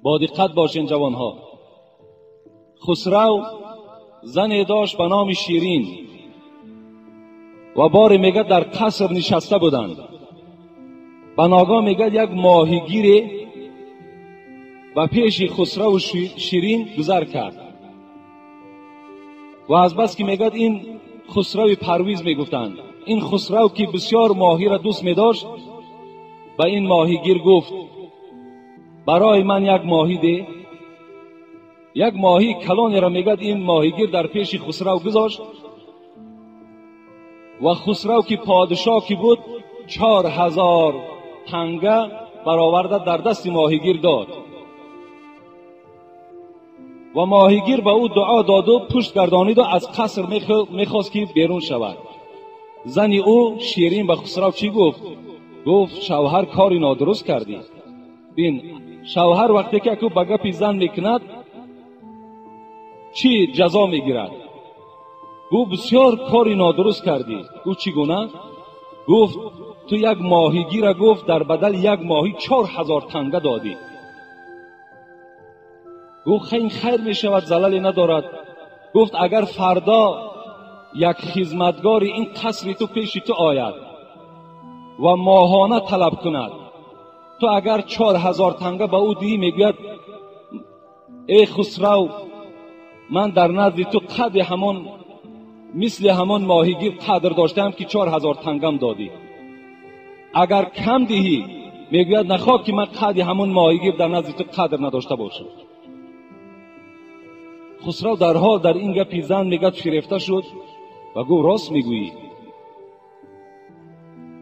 با دقت باشین جوانها. خسرو زنی داشت به نام شیرین و باری میگه در قصر نشسته بودند. به ناگاه میگه یک ماهیگیر و پیش خسرو و شیرین گذر کرد و از بس که میگه این خسرو پرویز میگفتند، این خسرو که بسیار ماهی را دوست میداشت، به این ماهیگیر گفت برای من یک ماهی ده. یک ماهی کلانی را میگه این ماهیگیر در پیش خسرو گذاشت و خسرو که پادشاه که بود 4000 تنگه برآورده در دست ماهیگیر داد و ماهیگیر به او دعا داد و پشت گردانید و از قصر میخواست که بیرون شود. زن او شیرین به خسرو چی گفت؟ گفت شوهر کاری نادرست کردی. بین شوهر وقتی که اکو به گپی زن میکند چی جزا میگیرد؟ گفت بسیار کاری نادرست کردی. گفت چگونه؟ گفت تو یک ماهیگیر گفت در بدل یک ماهی 4000 تنگه دادی. گفت این خیر می شود، زللی ندارد. گفت اگر فردا یک خدمتگار این قصر تو پیش تو آید و ماهانه طلب کند، تو اگر 4000 تنگه به او دهی، میگوید ای خسرو من در نزد تو قدر همان مثل همان ماهیگیر قدر داشتم که 4000 تنگم دادی. اگر کم دهی، میگوید نخواه که من قدر همان ماهیگیر در نزد تو قدر نداشته باشم. خسرو در حال در این گپی زن میگد فریفته شد و گفت راست میگویی.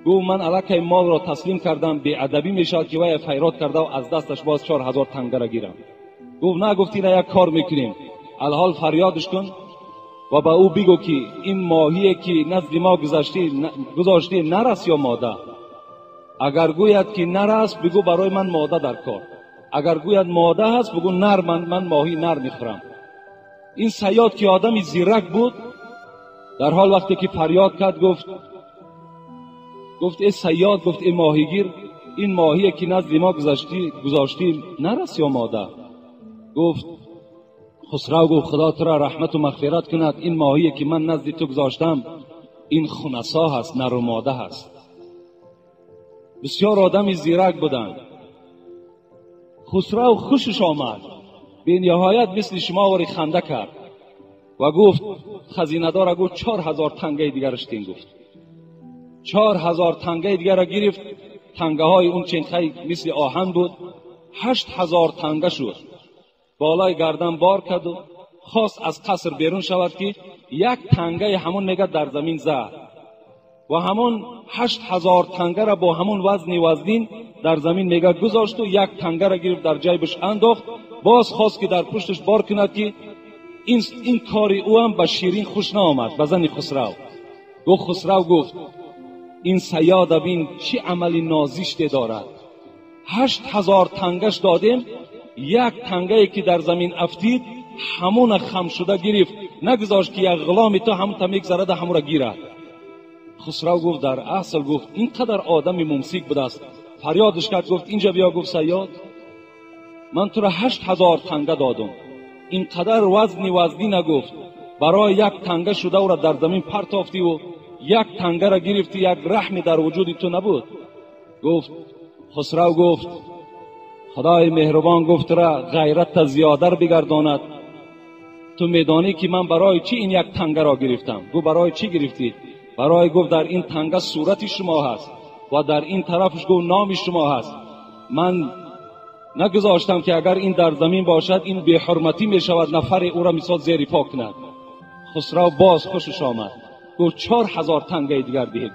گفت من الکی مال را تسلیم کردم، بی ادبی میشد که وی فیراد کرده و از دستش باز 4000 تنگه را گیرم. گفت نه، گفتی نه، یک کار میکنیم، الحال فریادش کن و به او بگو که این ماهی که نزد ما گذاشتی نرس یا ماده. اگر گوید که نرس، بگو برای من ماده در کار. اگر گوید ماده هست، بگو نر، من ماهی نر میخورم. این صیاد که آدمی زیرک بود، در حال وقتی که فریاد کرد گفت ای صیاد، گفت ای ماهیگیر، این ماهی که نزد ما گذاشتی نرس یا ماده؟ گفت خسرو گفت خدا تو را رحمت و مغفرت کند، این ماهی که من نزد تو گذاشتم این خنثی هست، نر و ماده هست. بسیار آدمی زیرک بودند. خسرو خوشش آمد، به نهایت مثل شما واری خنده کرد و گفت خزینه دار گفت 4000 تنگه دیگرش تین. گفت 4000 تنگه دیگر را گرفت. تنگه های اون چنخه مثل آهن بود، 8000 تنگه شد. بالای گردن بار کرد و خواست از قصر بیرون شود که یک تنگه همون میگه در زمین زد و همون 8000 تنگه را با همون وزن وزنین در زمین میگه گذاشت و یک تنگه را گرفت در جیبش انداخت. باز خواست که در پشتش بار کند که این کاری او هم به شیرین خوش نآمد، به زن خسرو. گفت خسرو گفت این صیاد بین چه عمل نازشتی دارد، 8000 تنگش دادیم، یک تنگه که در زمین افتید همون خم شده گرفت، نگذاشت که یک غلام تو همون تا میگذرد همون را گیرد. خسرو گفت در اصل گفت این قدر آدم ممسک بوده است. فریادش کرد گفت اینجا بیا. گفت صیاد من تو را 8000 تنگه دادم، این قدر وزنی نگفت، برای یک تنگه شده او را در زمین پرتافتی و یک تنگه را گرفتی، یک رحمی در وجود تو نبود. گفت خسرو گفت خدای مهربان گفت را غیرت زیادر بگرداند، تو میدانی که من برای چی این یک تنگه را گرفتم؟ گفت برای چی گرفتی؟ برای گفت در این تنگه صورت شما هست و در این طرفش گفت نام شما هست. من نگذاشتم که اگر این در زمین باشد این بی حرمتی می شود، نفر او را میساد زیر پا کند. خسرو باز خوشش آمد، گفت 4000 تنگه دیگر ده.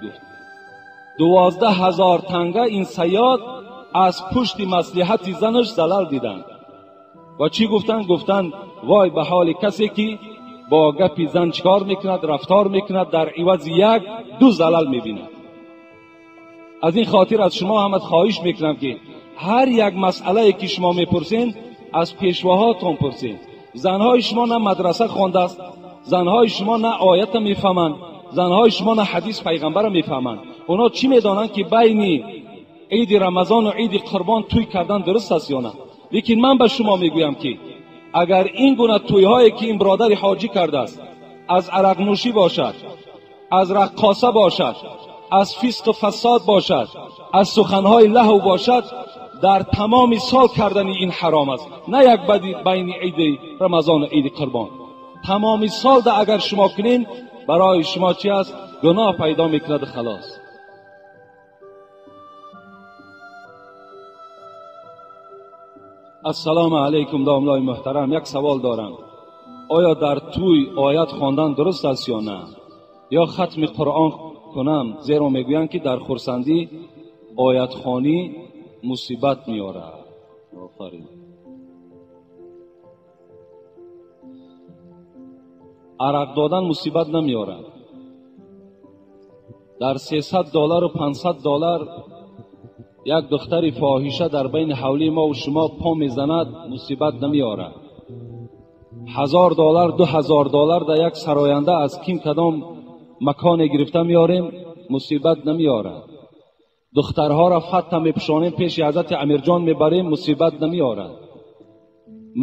گفت 12000 تنگه این صیاد از پشت مصلحت زنش زلل دیدند و چی گفتند؟ گفتند وای به حال کسی که با گپی زن چکار میکند، رفتار میکند، در عوض یک دو زلل میبیند. از این خاطر از شما هم خواهش میکنم که هر یک مسئله که شما میپرسین از پیشواهاتون پرسین. زنهای شما نه مدرسه خوانده است، زنهای شما نه آیت میفهمند، занҳои шумо на ҳадис пайғамбарро мефаҳманд. Онҳо чӣ медонанд ки байни иди Рамазон ва иди Қурбон тӯй кардан дуруст аст ё на? Лекин ман ба шумо мегӯям ки агар ин гуна тӯйҳое ки ин бародари ҳоҷӣ кардааст аз арақнӯшӣ бошад, аз раққоса бошад, аз фисқу фасод бошад, аз суханҳои лаҳв бошад, дар тамоми сол кардани ин ҳаром аст. На як байни иди Рамазон ва иди Қурбон. Тамоми сол да агар шумо кунین барои шумо чӣ аст? Гуноҳ пайдо мекунад халос. Ассалому алайкум домлои муҳтарам, як савол дорам. Оё дар тӯй оят хондан дуруст аст ё на? Ё хатми Қуръон кунам? Зеро мегӯянд ки дар хурсандӣ оятхонӣ мусибат меорад. Офарин. Арақ додан мусибат намеорад. Дар $300 ва $500 як духтари фоҳиша дар байни ҳавлии мо ва шумо по мезанад, мусибат намеорад. $1000, $2000 дар як сароянда аз ким кадом маконе гирифта меорем, мусибат намеорад. Духтарҳоро фатта мепӯшонем, пеши ҳазрати Амирҷон мебарем, мусибат намеорад.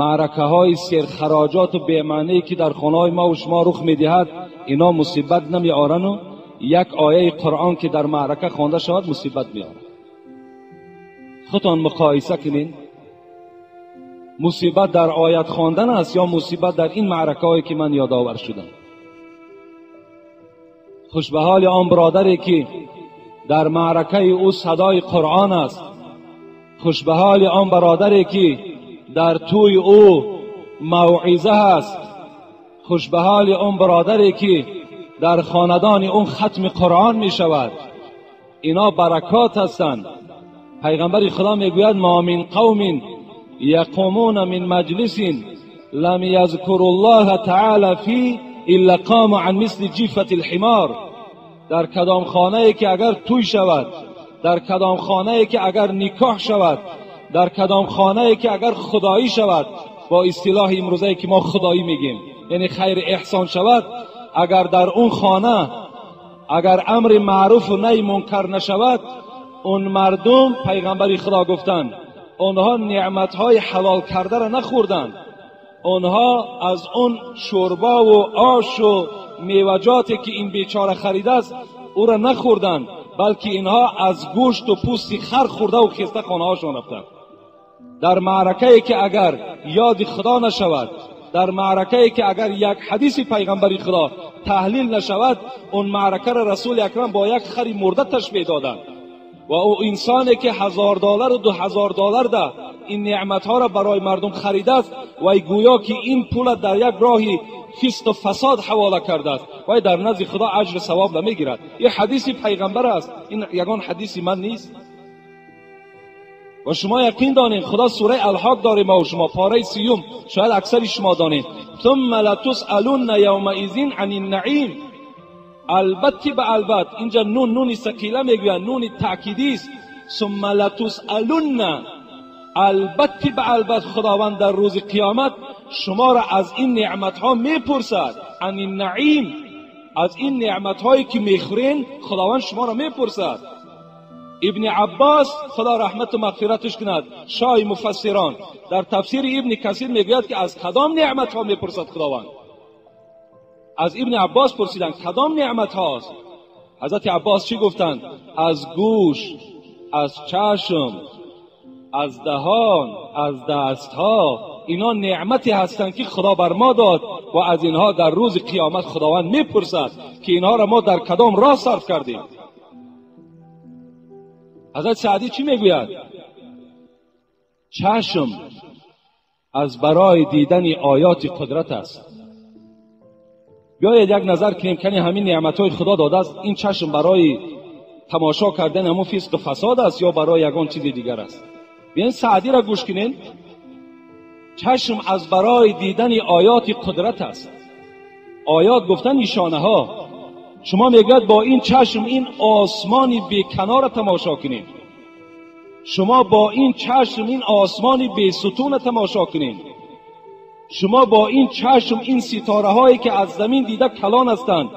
Маъракаҳои серхароҷоту бемаъние ки дар хонаҳои мо ва шумо рух медиҳад, ино мусибат намеорану як ояи Қуръон ки дар маърака хонда шавад мусибат меорад. Худтон муқоиса кунед, мусибат дар оят хондан аст ё мусибат дар ин маъракаҳое ки ман ёдовар шудам? Хуш ба ҳоли он бародаре ки дар маъракаи ӯ садои Қуръон аст. Хуш ба ҳоли он бародаре ки дар тӯи ӯ мавъиза ҳаст. Хуш ба ҳоли он бародаре ки дар хонадони он хатми Қуръон мешавад. Ино баракот ҳастанд. Пайғамбари Худо мегӯяд: ма мин қавмин яқумуна мин маҷлисин лам язкуру ллоҳа таъала фи илла қому ан мисли ҷифати лҳимор. Дар кадом хонае ки агар тӯй шавад, дар кадом хонае ки агар никоҳ шавад, дар кадом хонае ки агар худоӣ шавад, бо истилоҳи имрӯзае ки мо худоӣ мегем, яъне хайри эҳсон шавад, агар дар он хона агар амри маъруфу наҳи мункар нашавад, он мардум, пайғамбари Худо гуфтанд, онҳо неъматҳои ҳалол кардаро нахӯрданд. Онҳо аз он шӯрбову ошу меваҷоте ки ин бечора харидааст ӯро нахӯрданд, балки инҳо аз гӯшту пӯсти хар хӯрдаву хеста хонаҳошон рафтанд. Дар маъракае ки агар ёди Худо нашавад, дар маъракае ки агар як ҳадиси пайғамбари Худо таҳлил нашавад, он маъракаро Расули Акрам бо як хари мурда ташбеҳ доданд. Ва ӯ инсоне ки $1000 ва $2000 да ин неъматҳоро барои мардум харидааст, вай гӯё ки ин пула дар як роҳи фисқу фасод ҳавола кардааст, вай дар назди Худо аҷру савоб намегирад. Ин ҳадиси пайғамбар аст, ин ягон ҳадиси ман нест. Ва шумо яқин донед, Худо сураи Алҳоқ дорем мо шумо, пораи 30, шояд аксари шумо донед. Сумма латусъалунна явмаизин ани наим. Албатта ба албат, инҷа нун, нуни сақила мегӯянд, нуни таъкидист. Сумма латусъалунна, албатта ба албат Худованд дар рӯзи қиёмат шуморо аз ин неъматҳо мепурсад. Ани наим, аз ин неъматҳое ки мехӯрен Худованд шуморо мепурсад. Ибни Аббос, Худо раҳмату мағфираташ кунад, шоҳи муфассирон, дар тафсири Ибни Касир мегӯяд ки аз кадом неъматҳо мепурсад Худованд? Аз Ибни Аббос пурсиданд кадом неъматҳост? Ҳазрати Аббос чӣ гуфтанд? Аз гӯш, аз чашм, аз даҳон, аз дастҳо. Ино неъмате ҳастанд ки Худо бар мо дод ва аз инҳо дар рӯзи қиёмат Худованд мепурсад ки инҳоро мо дар кадом роҳ сарф кардем. ҳазрат Саъдӣ чӣ мегӯяд? Чашм аз барои дидани оёти қудрат аст. Биёед як назар кунем, кани ҳамин неъматҳои Худо додааст, ин чашм барои тамошо кардани ҳамон фисқу фасод аст ё барои ягон чизи дигар аст? Биёед Саъдиро гӯш кунем. Чашм аз барои дидани оёти қудрат аст. Оёт гуфтан нишонаҳо. Шумо мегӯяд бо ин чашм ин осмони беканорро тамошо кунед. Шумо бо ин чашм ин осмони бесутунро тамошо кунед. Шумо бо ин чашм ин ситораҳое ки аз замин дида калон ҳастанд,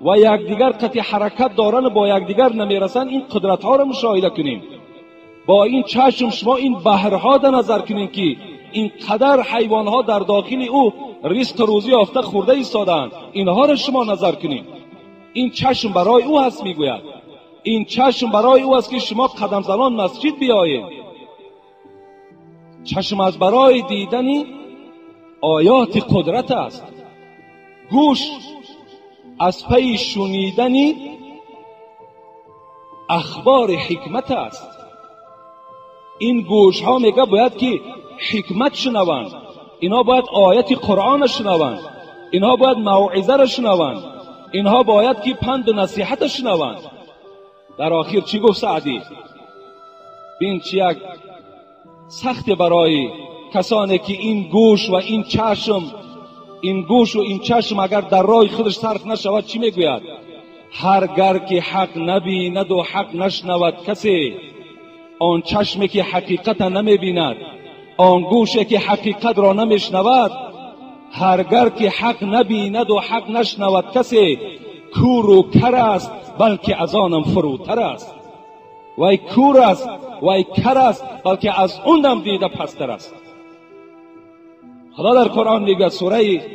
و یکدیگر قطع حرکت دارن و با یکدیگر نمیرسن، این قدرت ها را مشاهده کنیم. با این چشم شما این بحرها در نظر کنیم که این قدر حیوان ها در داخل او رزق روزی یافته خورده ایستادند، اینها را شما نظر کنیم. این چشم برای او هست، میگوید این چشم برای او است که شما قدم زنان مسجد بیایید. چشم از برای دیدن آیات قدرت است. گوش از پی شنیدن اخبار حکمت است. این گوش ها میگه باید که حکمت شنوند، اینها باید آیت قرآن شنوند، اینها باید موعظه را شنوند، اینها باید که پند و نصیحت شنوند. در آخر چی گفت سعدی؟ بین چی یک سخت برای کسانی که این گوش و این چشم، این گوش و این چشم اگر در راه خودش صرف نشود چی میگوید؟ هرگر که حق نبیند و حق نشنود کسی، آن چشمی که حقیقت نمیبیند، آن گوشی که حقیقت را نمیشنود، هرگر که حق نبیند و حق نشنود کسی، کور و کر است بلکه از آنم فروتر است. وای کور است، وای کر است، بلکه از اونم دیده پستر است. خدا در قرآن میگه، سوره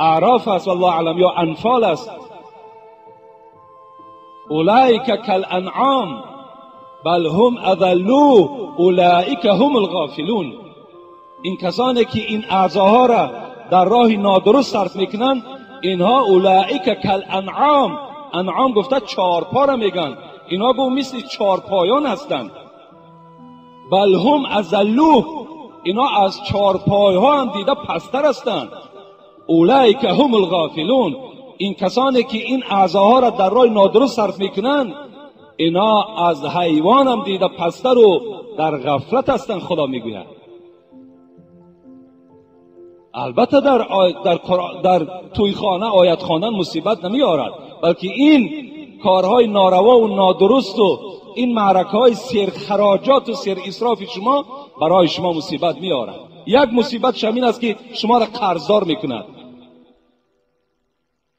اعراف است والله اعلم یا انفال است، اولئک کالانعام بل هم اضلوا اولئک هم الغافلون. این کسانی که این اعضاها را در راه نادرست صرف میکنن، اینها اولئک کالانعام، انعام گفته چهارپا را میگن، اینها گفت مثل چهارپایان هستند. بل هم اضلوا، اینا از چهارپایها هم دیده پستر هستند. اولئک هم الغافلون، این کسانی که این اعضاها را در راه نادرست صرف میکنن، اینا از حیوان هم دیده پستر و در غفلت هستند. خدا میگوید البته در توی خانه آیت خواندن مصیبت نمیارد، بلکه این کارهای ناروا و نادرست و این معرکه های سیر خراجات و سیر اسراف شما برای شما مصیبت میارد. یک مصیبت شمین است که شما را قرضدار میکند.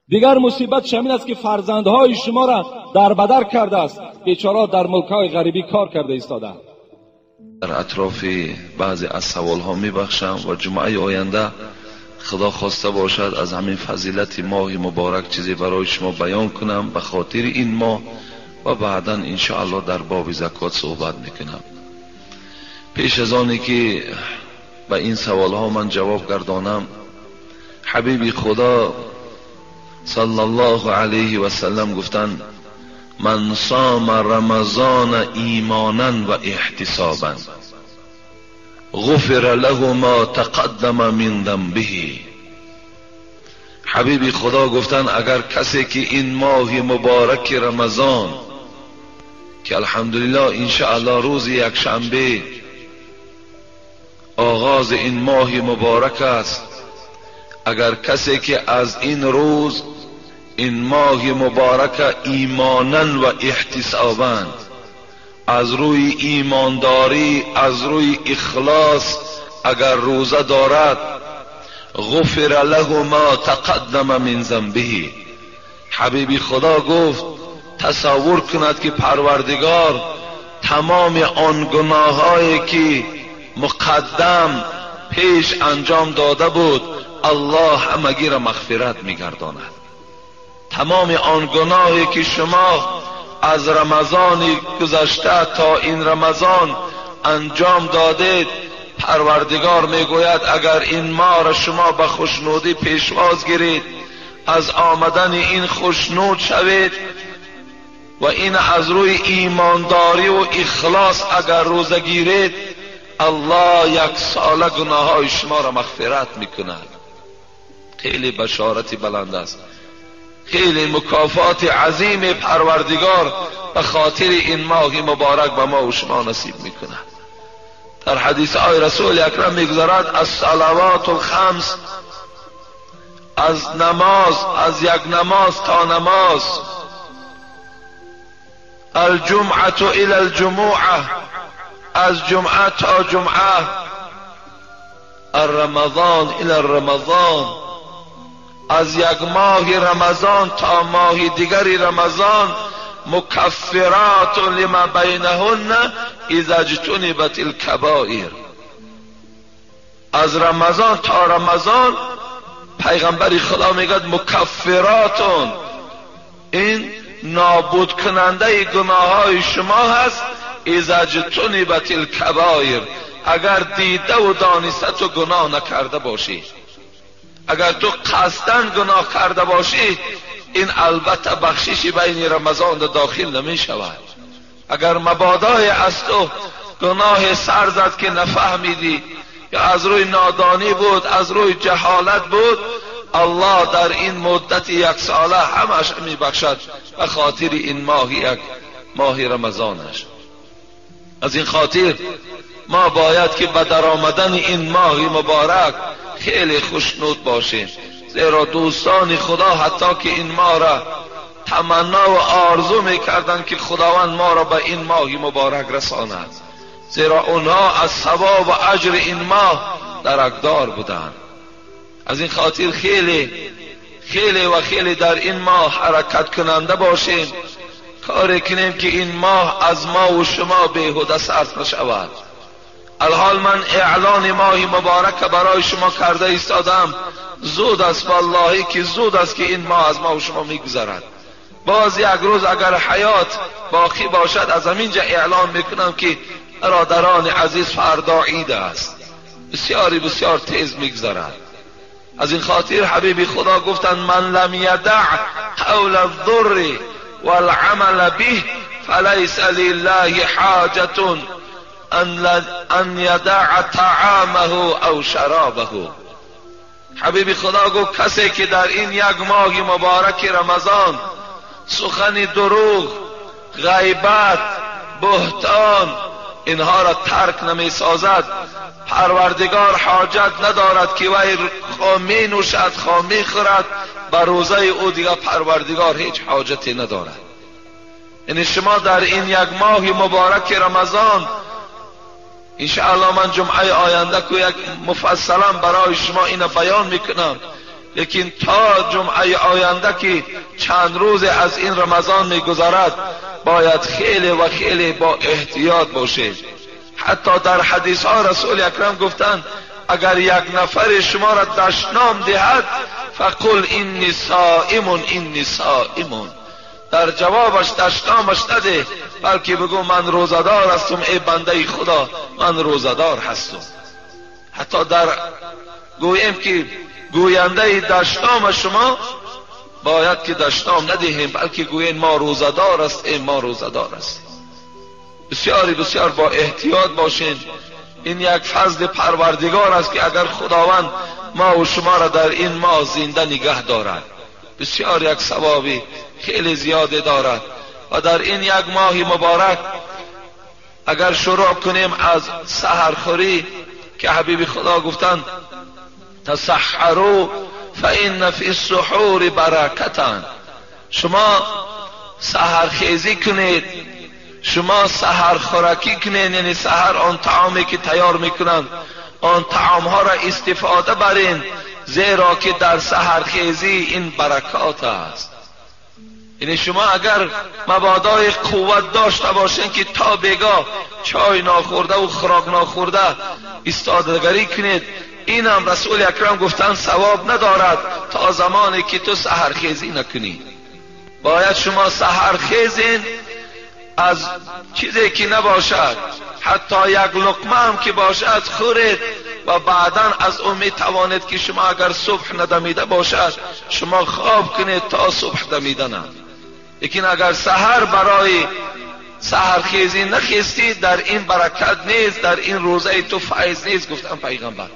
دیگر مصیبت شمین است که فرزندهای شما را در بدر کرده است، بیچاره در ملک‌های غریبی کار کرده ایستاده. در اطراف بعضی از سوالها میبخشم و جمعه آینده خدا خواسته باشد از همین فضیلت ماه مبارک چیزی برای شما بیان کنم به خاطر این ماه و بعدا انشاءالله در باب زکات صحبت میکنم. پیش از آنی که به این سوالها من جواب گردانم، حبیب خدا صلی الله علیه و سلم گفتند من صام رمضان ایمانا و احتسابا غفر له ما تقدم من ذنبه. حبیب خدا گفتن اگر کسی که این ماه مبارک رمضان که الحمدلله انشاءالله روز یک شنبه آغاز این ماه مبارک است، اگر کسی که از این روز این ماه مبارک ایمانا و احتسابا، از روی ایمانداری، از روی اخلاص اگر روزه دارد، غفر له ما تقدم من ذنبه. حبیبی خدا گفت تصور کند که پروردگار تمام آن گناهایی که مقدم پیش انجام داده بود الله همگی را مغفرت میگرداند. تمام آن گناهی که شما از رمضان گذشته تا این رمضان انجام دادید، پروردگار میگوید اگر این ماه را شما به خوشنودی پیشواز گیرید، از آمدن این خوشنود شوید و این از روی ایمانداری و اخلاص اگر روزه گیرید، الله یک ساله گناههای شما را مغفرت میکند. خیلی بشارتی بلند است، خیلی مکافات عظیم پروردگار به خاطر این ماه مبارک به ما و شما نصیب میکند. در حدیث آی رسول اکرم میگذارد الصلوات الخمس، از نماز، از یک نماز تا نماز، الجمعة الى الجمعة، از جمعه تا جمعه، الرمضان الى الرمضان، از یک ماه رمضان تا ماه دیگری رمضان مکفرات لما بینهن اذا اجتنبت الکبائر. از رمضان تا رمضان پیغمبر خدا میگه مکفراتون، این نابود کننده گناه های شما هست. اذا اجتنبت الکبائر، اگر دیده و دانسته تو گناه نکرده باشی، اگر تو قصداً گناه کرده باشی، این البته بخشش بین رمضان داخل نمی شود. اگر مبادای از تو گناه سر زد که نفهمیدی، یا از روی نادانی بود، از روی جهالت بود، الله در این مدت یک ساله همش می بخشد به خاطر این ماه، یک ماه رمضانش. از این خاطر ما باید که به در آمدن این ماه مبارک خیلی خوشنود باشیم، زیرا دوستان خدا حتی که این ماه را تمنا و آرزو میکردند که خداوند ما را به این ماه مبارک رساند، زیرا اونها از ثواب و اجر این ماه درکدار بودند. از این خاطر خیلی خیلی و خیلی در این ماه حرکت کننده باشیم، کاری کنیم که این ماه از ما و شما بیهوده صرف نشود. الحال من اعلان ماه مبارک برای شما کرده ایستادم، زود است والله که زود است که این ماه از ما و شما میگذرد. باز یک روز اگر حیات باقی باشد از همینجا اعلان میکنم که برادران عزیز فردا عید است. بسیاری بسیار تیز میگذرد. از این خاطر حبیب خدا گفتند من لم یدع قول الضر والعمل به فلیس لله حاجة ان یدع طعامه او شرابه. حبیب خدا گفت کسی که در این یک ماه مبارک رمضان سخن دروغ، غیبت، بهتان اینها را ترک نمی سازد، پروردگار حاجت ندارد که وی خواه می نوشد خواه می خورد، بر روزه او دیگر پروردگار هیچ حاجتی ندارد. یعنی شما در این یک ماه مبارک رمضان، انشاءالله من جمعه آینده که یک مفصلا برای شما اینو بیان میکنم، لیکن تا جمعه آینده که چند روز از این رمضان میگذرد باید خیلی و خیلی با احتیاط باشید. حتی در حدیث ها رسول اکرم گفتند اگر یک نفر شما را دشنام دهد فقل انی صائم انی صائم، در جوابش دشنامش نده، بلکه بگو من روزه‌دار هستم، ای بنده خدا من روزه‌دار هستم. حتی در گوییم که گوینده دشنام شما باید که دشنام ندهیم، بلکه گوییم ما روزه‌دار هستیم، ما روزه‌دار هستیم. بسیاری بسیار با احتیاط باشین. این یک فضل پروردگار است که اگر خداوند ما و شما را در این ماه زنده نگه دارد، بسیار یک ثوابی خیلی زیاده دارد. و در این یک ماه مبارک اگر شروع کنیم از سحرخوری که حبیب خدا گفتند تسحروا فإن فی السحور برکتا، شما سحرخیزی کنید، شما سحر خوراکی کنید، یعنی سحر آن طعامی که تیار میکنند آن طعام ها را استفاده برین، زیرا که در سحرخیزی این برکات است. یعنی شما اگر مبادای قوت داشته باشین که تا بگاه چای ناخورده و خوراک ناخورده ایستادگری کنید، این هم رسول اکرم گفتن ثواب ندارد تا زمانی که تو سحرخیزی نکنی. باید شما سحرخیزین از چیزی که نباشد، حتی یک لقمه هم که باشد خورید و بعدا از او می توانید که شما اگر صبح ندمیده باشد شما خواب کنید تا صبح دمیده. لیکن اگر سحر برای سحرخیزی نخیستی در این برکت نیست، در این روزه تو فیض نیست، گفتن پیغمبر.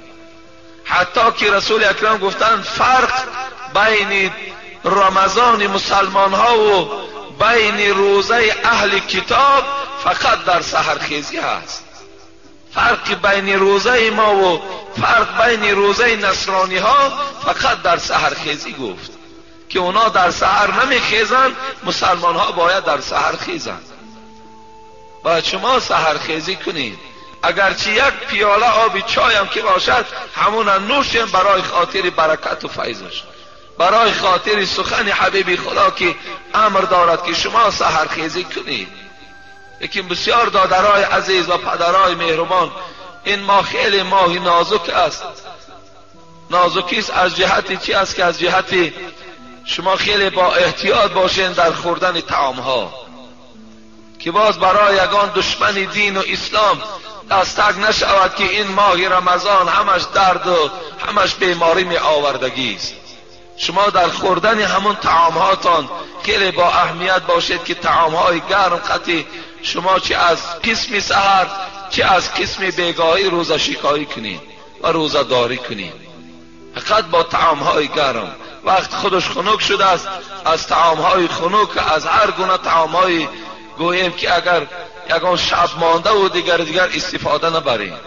حتی که رسول اکرم گفتن فرق بین رمضان مسلمان ها و بین روزه اهل کتاب فقط در سحرخیزی هست. فرق بین روزه ما و فرق بین روزه نصرانی ها فقط در سحرخیزی گفت که اونا در سحر نمیخیزند، مسلمان ها باید در سحر خیزند. باید شما سحرخیزی کنید، اگرچه یک پیاله آب چای هم که باشد همون نوشیم برای خاطر برکت و فیضش. برای خاطر سخن حبیب خدا که امر دارد که شما سحرخیزی کنید. لیکن بسیار دادرای عزیز و پدرای مهربان، این ماه خیلی ماه نازک است. نازکی است از جهت چی است؟ که از جهت شما خیلی با احتیاط باشین در خوردن طعام ها، که باز برای یگان دشمن دین و اسلام دستک نشود که این ماه رمضان همش درد و همش بیماری می آوردگی است. شما در خوردن همون طعام هاتان خیلی با اهمیت باشید که طعام های گرم قطعی شما چه از قسم سحر چه از قسم بیگاهی روزه شکایی کنید و روزه داری کنید. فقط با طعام های گرم. وقت خودش خنک شده است، از طعام های خنک، از هر گونه طعام های گوییم که اگر یگان شب مانده و دیگر استفاده نبریم.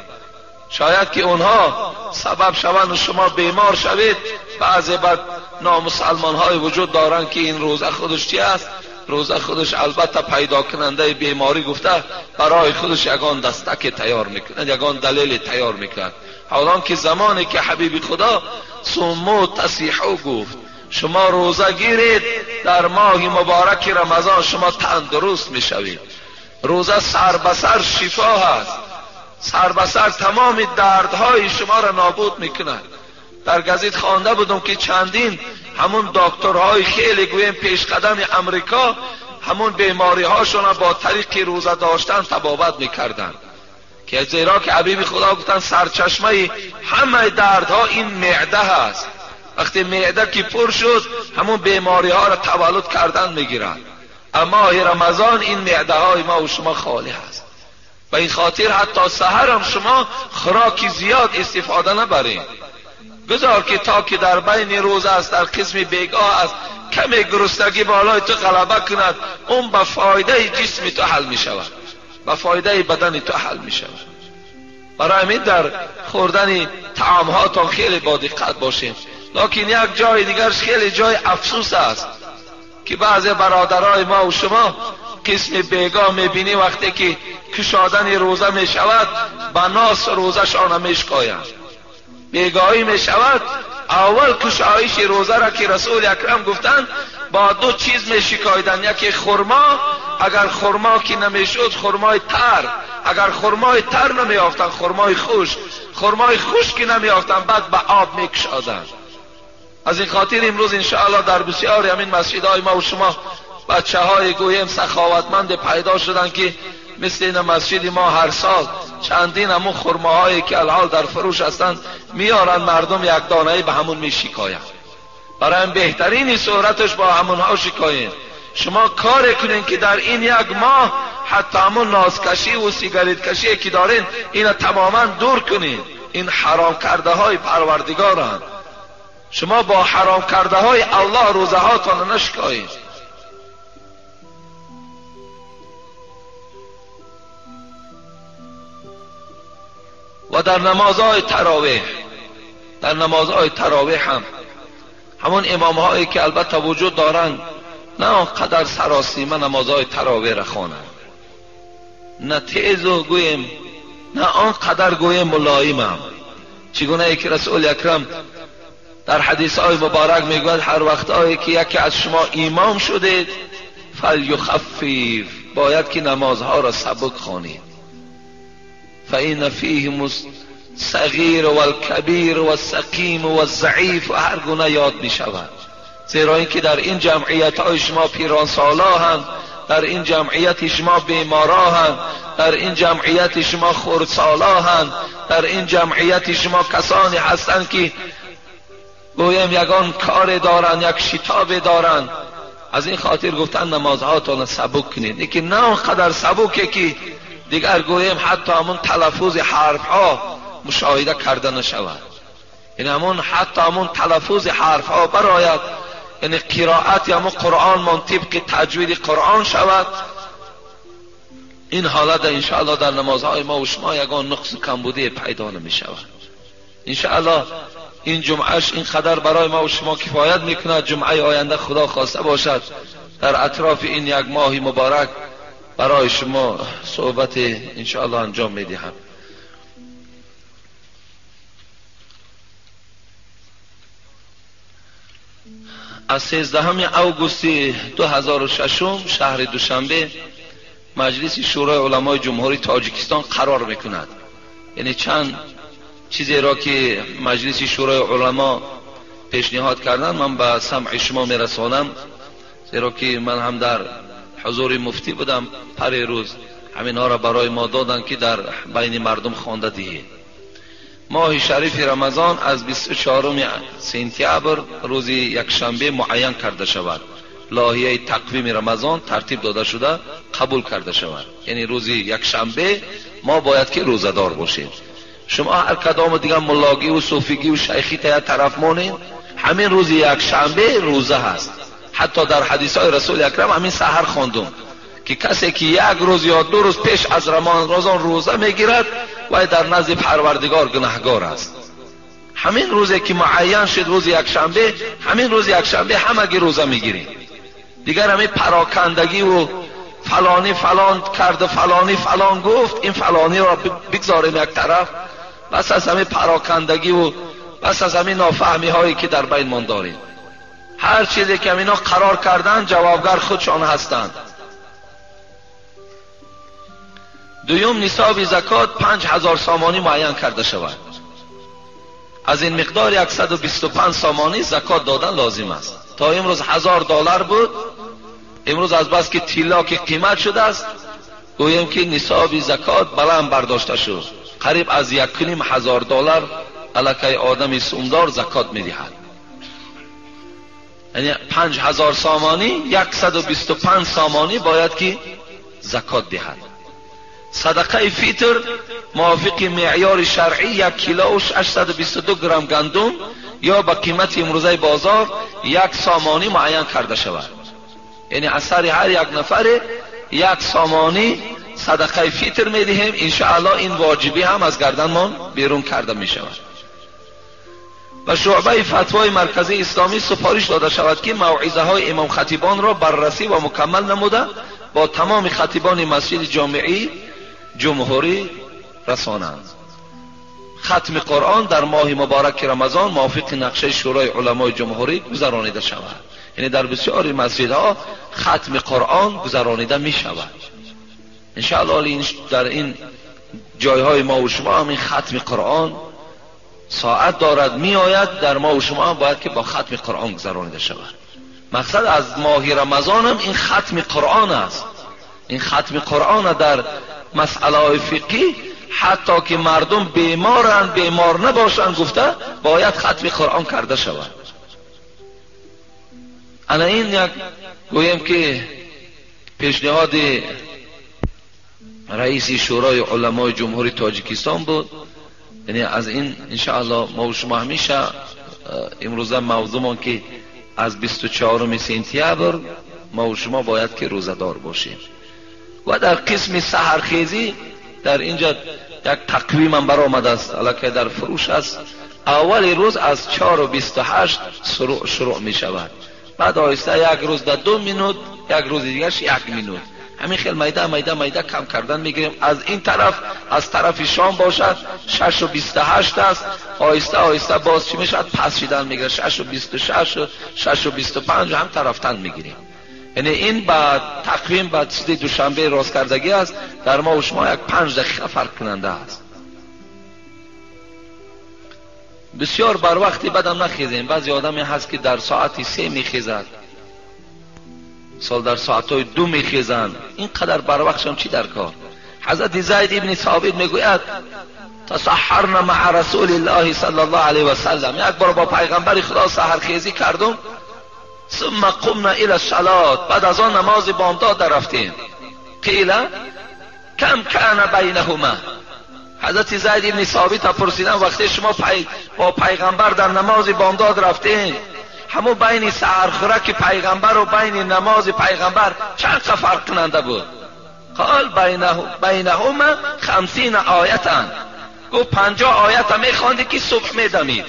شاید که اونها سبب شوند و شما بیمار شوید. بعضی بعد نامسلمان های وجود دارند که این روزه خودش چی است؟ روزه خودش البته پیدا کننده بیماری گفته برای خودش یگان دستک تیار میکند، یگان دلیل تیار میکند. حالان که زمانی که حبیب خدا صوموا تصیحوا گفت، شما روزه گیرید در ماه مبارک رمضان شما تندرست میشوید. روزه سر به سر شفا هست، سر به سر تمام دردهای شما را نابود میکند. در گزید خوانده بودم که چندین همون دکترهای خیلی گویم پیش قدم امریکا همون بیماری هاشون با طریق روزه داشتن تبابت میکردن، که زیرا که حبیب خدا گفتن سرچشمه همه دردها این معده هست. وقتی معده که پر شد همون بیماری ها را تولد کردن میگیرن. اما رمضان این معده های ما و شما خالی هست. به این خاطر حتی سحر هم شما خوراکی زیاد استفاده نبرید. گذار که تا که در بین روز است، در قسم بیگاه است، کمی گرسنگی بالای تو غلبه کند، اون به فایده جسم تو حل می شود، به فایده بدن تو حل می شود. برای همین در خوردن طعام هاتان خیلی با دقت باشیم. لکن یک جای دیگرش خیلی جای افسوس است که بعضی برادرای ما و شما قسم بیگاه میبینی وقتی که کشادن روزه میشود به ناس روزه شان میشکایند. بیگاهی میشود اول کشایش روزه را که رسول اکرم گفتند با دو چیز میشکایدن، یکی خرما، اگر خرما که نمیشد خرمای تر، اگر خرمای تر نمیافتن خرمای خشک، خرمای خشک که نمیافتن بعد به آب میکشادن. از این خاطر امروز انشاءالله در بسیاری همین مسجدهای ما و شما بچه های گویم سخاوتمند پیدا شدن که مثل این مسجد ما هر سال چندین همون خرماهایی که الحال در فروش هستند میارن، مردم یک دانه به همون میشکایند. برای این بهترین صورتش با همونها شکایند. شما کار کنین که در این یک ماه حتی همون نازکشی و سیگارت کشی که دارین اینا تماما دور کنین. این حرام کرده های پروردگارند. شما با حرام کرده های الله روزه هاتان نشکایید. و در نمازهای تراویح، در نمازهای تراویح هم همون امام هایی که البته وجود دارند نه آنقدر سراسیمه نمازهای تراویح را خوانند، نه تیز و گویم نه آنقدر گویم ملایمم. چگونه ای که رسول اکرم در حدیث های مبارک میگوید هر وقت هایی که یکی از شما امام شدید فلیخفف، باید که نمازها را سبک خوانید. فإن فیهم الصغیر والکبیر والسقیم والضعیف و هر گونه یاد می شود. زیرا اینکه در این جمعیت های شما پیران سالا هستند، در این جمعیت شما بیمارا هستند، در این جمعیت شما خردسالا هستند، در این جمعیت شما کسانی هستند که گویم یگان کار دارند، یک شتاب دارند. از این خاطر گفتن نمازهاتان سبک کنید، لیکن نه آنقدر سبکه که دیگر گویم حتی همون تلفظ حرف ها مشاهده کرده نشود. یعنی همون حتی همون تلفظ حرف ها براید، یعنی قرائت همون قرآن من طبق تجوید قرآن شود. این حالت انشاءالله در نمازهای ما و شما یگان نقص کمبودی پیدا نمی شود. انشاءالله این جمعهش اینقدر برای ما و شما کفایت میکند. جمعه آینده خدا خواسته باشد در اطراف این یک ماه مبارک برای شما صحبت انشاءالله انجام میدهم. از 13 آگوست 2006 شهر دوشنبه مجلس شورای علمای جمهوری تاجیکستان قرار میکند. یعنی چند چیزی را که مجلس شورای علما پیشنهاد کردن من به سمع شما میرسانم، زیرا که من هم در حضور مفتی بودم پری روز، همینها را برای ما دادن که در بین مردم خوانده دهید. ماه شریف رمضان از 24 سپتامبر روز یکشنبه معین کرده شود. لایحه تقویم رمضان ترتیب داده شده قبول کرده شود. یعنی روز یکشنبه ما باید که روزه‌دار باشیم. شما هر کدام دیگه ملاگی و صوفیگی و شیخی تا طرف مانید، همین روز یکشنبه روزه هست. حتی در حدیث های رسول اکرم همین سحر خواندم که کسی که یک روز یا دو روز پیش از رمضان روزه میگیرد و در نزد پروردگار گناهگار است. همین روزی که معین شد روز یکشنبه، همین روز یکشنبه همگی روزه میگیریم. دیگر همین پراکندگی و فلانی فلان کرد فلانی فلان گفت، این فلانی را بگذاریم یک طرف. بس از همین پراکندگی و بس از همین نافهمی هایی که در بین من داریم. هر چیزی که اینا قرار کردن جوابگر خودشان هستند. دوم، نصاب زکات 5000 سامانی معین کرده شود. از این مقدار 125 سامانی زکات دادن لازم است. تا امروز $1000 بود، امروز از بس که طلا که قیمت شده است، گوییم که نصاب زکات بلند برداشته شد، قریب از $1500 علاکه آدم سومدار زکات میدهد. یعنی 5000 سامانی 125 سامانی باید که زکات دهد. صدقه فطر موافق معیار شرعی 1 کیلو و 822 گرم گندم یا با قیمت امروزه بازار 1 سامانی معین کرده شود. یعنی اثر هر یک نفر 1 سامانی صدقه فطر میدهیم. انشاءالله این واجبی هم از گردنمان بیرون کرده می شود. و شعبه فتوای مرکزی اسلامی سفارش داده شود که موعظه های امام خطیبان را بررسی و مکمل نموده با تمام خطیبان مسجد جامعی جمهوری رسانند. ختم قرآن در ماه مبارک رمضان موافق نقشه شورای علمای جمهوری گذرانیده شود. یعنی در بسیاری مسجدها ختم قرآن گذرانیده می شود. انشاءالله در این جایهای ما و شما هم این ختم قرآن ساعت دارد می آید، در ما و شما هم باید که با ختم قرآن گذرانیده شود. مقصد از ماه رمضان هم این ختم قرآن است. این ختم قرآن در مسئله های فقهی حتی که مردم بیمارند بیمار نباشند گفته باید ختم قرآن کرده شود. انا این یک گویم که پیشنهاد رئیس شورای علمای جمهوری تاجیکستان بود. یعنی از این انشاءالله ما و شما همیشه امروزه موضوعمان که از 24 سپتامبر ما و شما باید که روزه‌دار باشیم. و در قسم سحرخیزی در اینجا یک تقویم هم برآمده است، الکی در فروش است. اول روز از 4:28 شروع می شود، بعد آهسته یک روز در 2 minute، یک روز دیگرش 1 minute، همین خیلی میده میده میده کم کردن میگیریم. از این طرف از طرف شام باشد 6:28 است، آهسته آهسته باز چی میشد پس شدن میگیره 6:26 و 6:25 هم طرفتن میگیریم. یعنی این با تقویم با چیز دوشنبه راست کردگی است، در ما و شما یک 5 دقیقه فرق کننده است. بسیار بر وقتی بدم نخیزیم. بعضی آدمی هست که در ساعت 3 میخیزد، سال در ساعت 2 میخیزند. این قدر بر وقتشان چی در کار؟ حضرت زید ابن ثابت میگوید تسحرنا مع رسول الله صلی الله علیه و سلم، یک بار با پیغمبر خدا سحرخیزی کردم، ثم قمنا الى الصلاه، بعد از آن نماز بامداد در رفتیم. قیل کم کان بینهما، حضرت زید ابن ثابت پرسیدن وقتی شما با پیغمبر در نماز بامداد رفتین، همون بین سحرخورک پیغمبر و بین نماز پیغمبر چند فرق کننده بود؟ قال بینهما 50 آیتا، گفت 50 آیت هم میخواندی که صبح میدمید.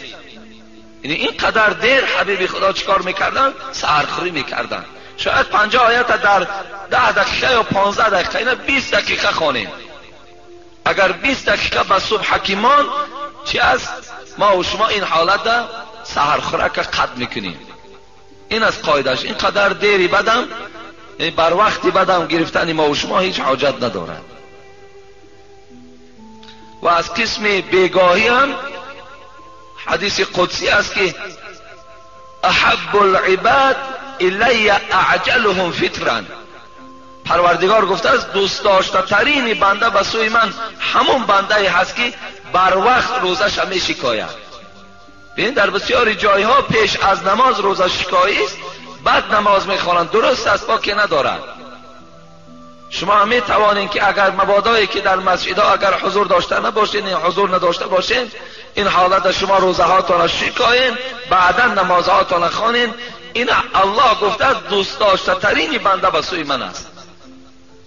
یعنی اینقدر دیر حبیب خدا چیکار میکردن؟ سحرخوری میکردن. شاید 50 آیت در 10 دقیقه یا 15 دقیقه، اینا 20 دقیقه خوانیم. اگر 20 دقیقه به صبح حکیمان چی است؟ ما و شما این حالت سحرخورک قد میکنیم. این از قاعدش. اینقدر دیری بدم بر وقتی بدم گرفتن ما و شما هیچ حاجت ندارد. و از قسم بیگاهی هم حدیث قدسی است که احب العباد الی اعجلهم فطرا. پروردگار گفته است دوست داشته ترین بنده به سوی من همون بنده هست که بر وقت روزش می شکاید. ببین در بسیاری جایها پیش از نماز روزه شکایی است، بعد نماز میخوانند. درست است، باکی ندارد. شما هم میتوانید که اگر مبادایی که در مسجدها اگر حضور داشته نباشین، حضور نداشته باشین، این حالت شما روزه هاتون شکاین، بعدا نمازهاتون خوانین. این الله گفته دوست داشته ترین بنده به سوی من است.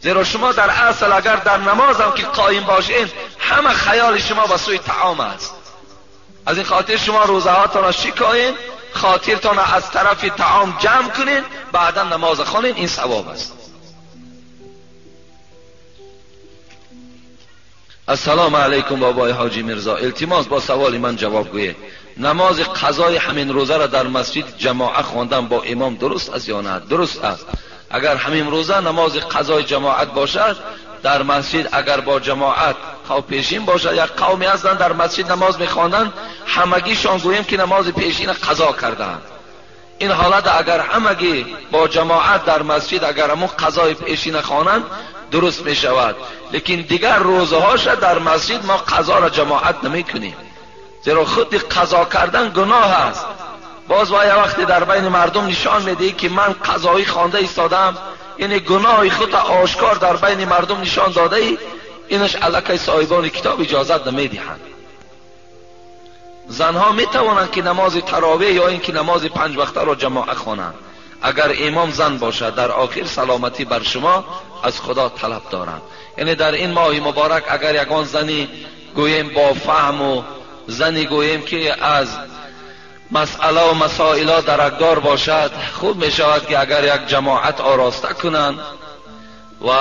زیرا شما در اصل اگر در نماز هم که قایم باشین، همه خیال شما به سوی طعام است. از این خاطر شما روزه هاتون شکاین، خاطرتان از طرف طعام جمع کنین، بعدا نماز خوانین، این ثواب است. السلام علیکم بابای حاجی میرزا، التماس با سوال من جواب گویه. نماز قضای همین روزه را در مسجد جماعه خواندن با امام درست است یا نه؟ درست است. اگر همین روزه نماز قضای جماعت باشد در مسجد، اگر با جماعت قوم پیشین باشد، یک قومی هستند در مسجد نماز میخواندند، همگیشان گوییم که نماز پیشین قضا کردند. این حالت اگر همگی با جماعت در مسجد اگر همون قضای پیشین خوانند درست می شود. لیکن دیگر روزهاش در مسجد ما قضا را جماعت نمی کنیم، زیرا خود قضا کردن گناه است. باز با یه وقتی در بین مردم نشان میدهی که من قضایی خوانده ایستادم، یعنی گناه خود آشکار در بین مردم نشان داده ای، اینش الکی صاحبان کتاب اجازت نمیدهند. زنها می توانند که نماز تراویح یا اینکه نماز پنج وقته را جماعت خوانند اگر امام زن باشد. در آخر سلامتی بر شما از خدا طلب دارند. یعنی در این ماه مبارک اگر یگان زنی گوییم با فهم و زنی گوییم که از مسئله و مسائل درکدار باشد، خوب می شود که اگر یک جماعت آراسته کنند و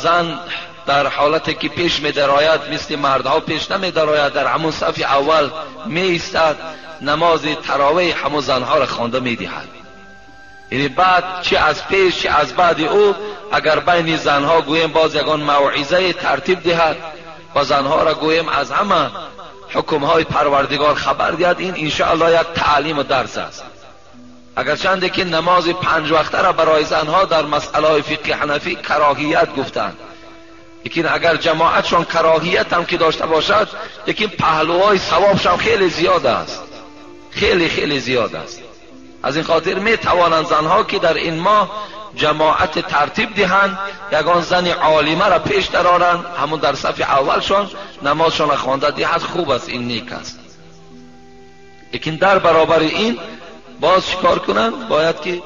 زن در حالتی که پیش می درآید مثل مردها پیش نمی درآید، در همون صف اول می ایستد، نماز تراویح همون زنها را خوانده می دهد. یعنی بعد چه از پیش چه از بعد او اگر بین زنها گوییم باز یگان موعظه ترتیب دهد و زنها را گوییم از همه حکمهای پروردگار خبر دهد، این انشاءالله یک تعلیم و درس است. اگر چنده که نماز پنج وقته را برای زنها در مسئله فقه حنفی کراهیت گفتند، لیکن اگر جماعتشان کراهیت هم که داشته باشد، لیکن پهلوهای ثوابشان خیلی زیاد است، خیلی خیلی زیاد است. از این خاطر می توانند زنها که در این ماه جماعت ترتیب دهند، یگان زن عالمه را پیش درارند، همون در صف اولشان نمازشان را خوانده دهد، خوب است، این نیک است. لیکن در برابر این باز چیکار کنند؟ باید که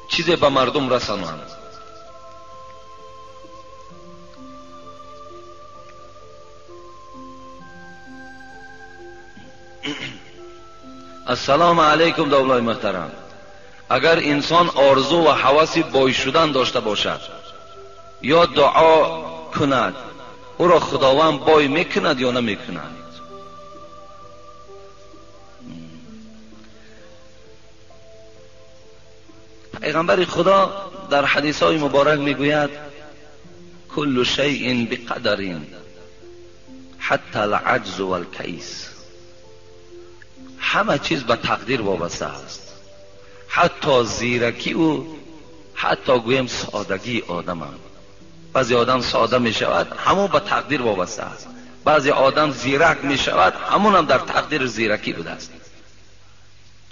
چیزی به مردم رسانند. السلام علیکم دولای محترم. اگر انسان آرزو و هوس بای شدن داشته باشد یا دعا کند، او را خداوند بای میکند یا نمیکند؟ پیغمبر خدا در حدیث های مبارک میگوید کل شیء بقدر حتی العجز والکیس. همه چیز به تقدیر وابسته است، حتی زیرکی و حتی گویم سادگی آدم هم. بعضی آدم ساده می شود، همون به تقدیر وابسته است. بعضی آدم زیرک می شود، همون هم در تقدیر زیرکی بوده است.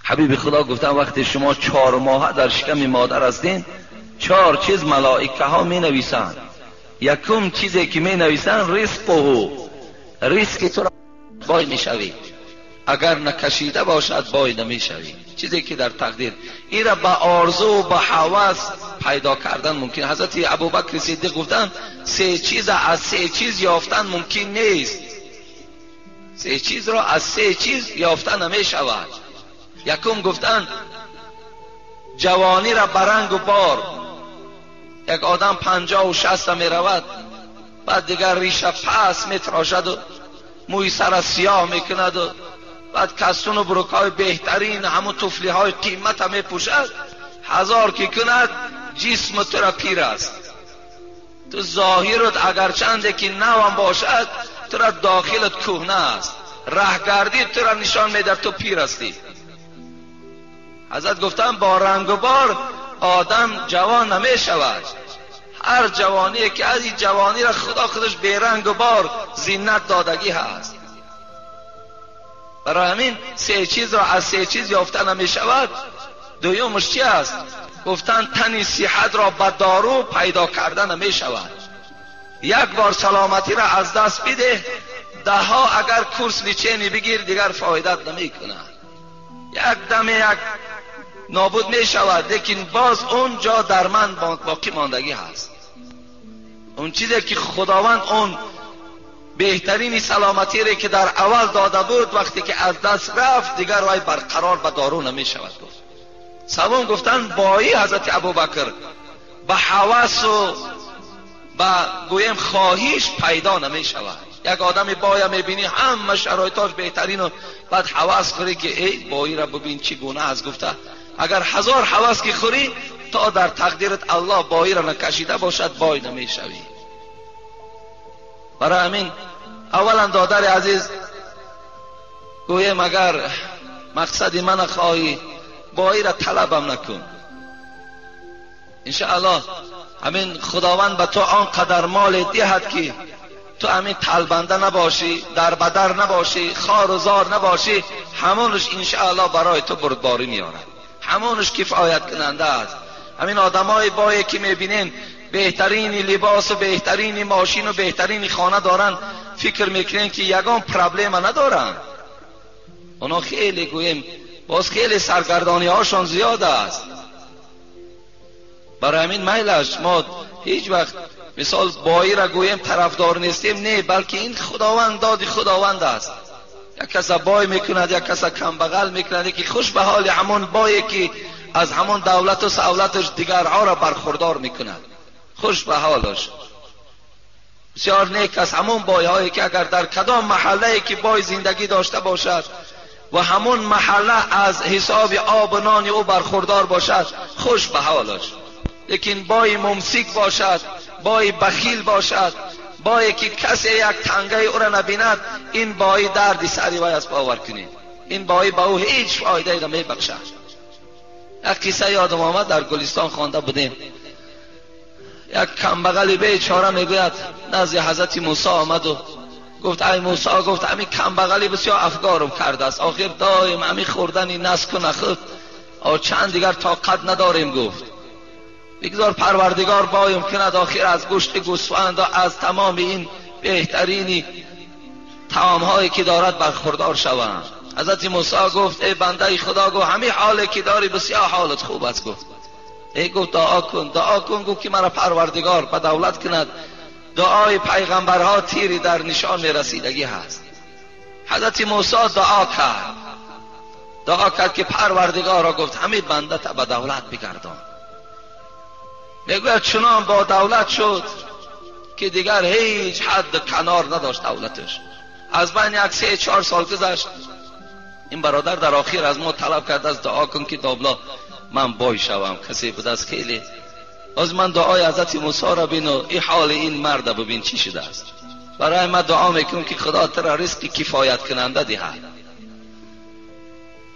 حبیب خدا گفتن وقتی شما 4 ماه در شکم مادر هستین، 4 چیز ملائکه ها می نویسند. یکم چیزی که می نویسند رزقه، رزق تو را بای می شوی، اگر نکشیده باشد بای نمیشوی. چیزی که در تقدیر، این را به آرزو و به هوس پیدا کردن ممکن. حضرت ابوبکر صدیق گفتن 3 چیز از 3 چیز یافتن ممکن نیست. 3 چیز را از 3 چیز یافتن نمیشود. یکم گفتن جوانی را برنگ و بار. یک آدم 50 و 60 می رود، بعد دیگر ریشه پس می تراشد و موی سر سیاه میکند و بعد کستون و بروکای بهترین همون توفلی های قیمت هم میپوشد، هزار که کند جسم تو را پیر است. تو ظاهرت اگر چنده که نوم باشد تو را داخلت کهنه است، رهگردی تو را نشان میده تو پیر هستی. حضرت گفتن با رنگ و بار آدم جوان نمی شود. هر جوانی که از این جوانی را خدا خودش به رنگ و بار زینت دادگی هست. برای همین سه چیز را از سه چیز یافته نمی شود. دویمش چی است؟ گفتن تنی صحت را به دارو پیدا کرده نمی شود. یک بار سلامتی را از دست بده، ده ها اگر کورس لیچینی بگیر دیگر فایدت نمی کند. یک دم یک نابود می شود، لیکن باز اونجا در من باقی ماندگی هست. اون چیزی که خداوند اون بهترین سلامتی را که در اول داده بود وقتی که از دست رفت دیگر وای برقرار به دارو نمی شود. گفت سوم گفتن بایی حضرت ابوبکر به هوس و به گویم خواهیش پیدا نمی شود. یک آدم بایا میبینی همه شرایطاش بهترین و بعد هوس خوری که ای بایی را ببین چی گونه است. گفته اگر هزار هوس که خوری تا در تقدیرت الله بایی را نکشیده باشد بای نمیشوی. برای همین اولا دادر عزیز گویم اگر مقصد من خواهی بایی را طلبم نکن. انشاءالله همین خداوند به تو آنقدر مال دهد که تو همین طلبنده نباشی، در بدر نباشی، خار و زار نباشی، همونش انشاءالله برای تو بردباری میارد، همونش کفایت کننده است. همین آدمای بایی که میبینین بهترین لباس و بهترین ماشین و بهترین خانه دارن، فکر میکنین که یگان پرابلم ندارن. اونا خیلی گوییم باز خیلی سرگردانی هاشون زیاد است. برای همین میلش ما هیچ وقت مثال بایی را گوییم طرفدار نیستیم، نه، بلکه این خداوند دادی خداوند است. یک کس بای میکند، یک کس کم بغل میکند، یکی خوش به حال همون بایی که از همون دولت و سولتش دیگرها را برخوردار میکند، خوش به حالش. بسیار نیک است همون بای هایی که اگر در کدام محله که بای زندگی داشته باشد و همون محله از حساب آب و نان او برخوردار باشد، خوش به حالش. لیکن بای ممسک باشد، بای بخیل باشد، بای که کسی یک تنگه او را نبیند، این بای دردی سری وای است. باور کنید این بای به او هیچ فایده نمی بخشد. یک قصه یادم آمد، در گلستان خوانده بودیم. یک کمبغل بیچاره میگوید نزد حضرت موسی آمد و گفت ای موسی، گفت همین کمبغلی بسیار افگارم کرده است، آخر دایم همین خوردن نسک و نخود چند دیگر طاقت نداریم. گفت بگذار پروردگار بایم کند، آخر از گوشت گوسفند و از تمام این بهترینی طعام هایی که دارد برخوردار شوند. حضرت موسی گفت ای بنده خدا، گفت همین حالی که داری بسیار حالت خوب است. گفت ای، گفت دعا کن، دعا کن، گفت که مرا پروردگار به دولت کند. دعای پیغمبرها تیری در نشان رسیدگی هست. حضرت موسی دعا کرد، دعا کرد که پروردگار را گفت همین بنده تا به دولت بگردان. میگوید چنان با دولت شد که دیگر هیچ حد کنار نداشت دولتش. از بین یک 3-4 سال گذشت. این برادر در آخر از ما طلب کرد از دعا کن که دابلا من بای شوم، کسی بود از خیلی از من دعای حضرت موسی را بین و این حال این مرد ببین چی شده است. برای من دعا میکنم که خدا ترا رزق کفایت کننده دهد.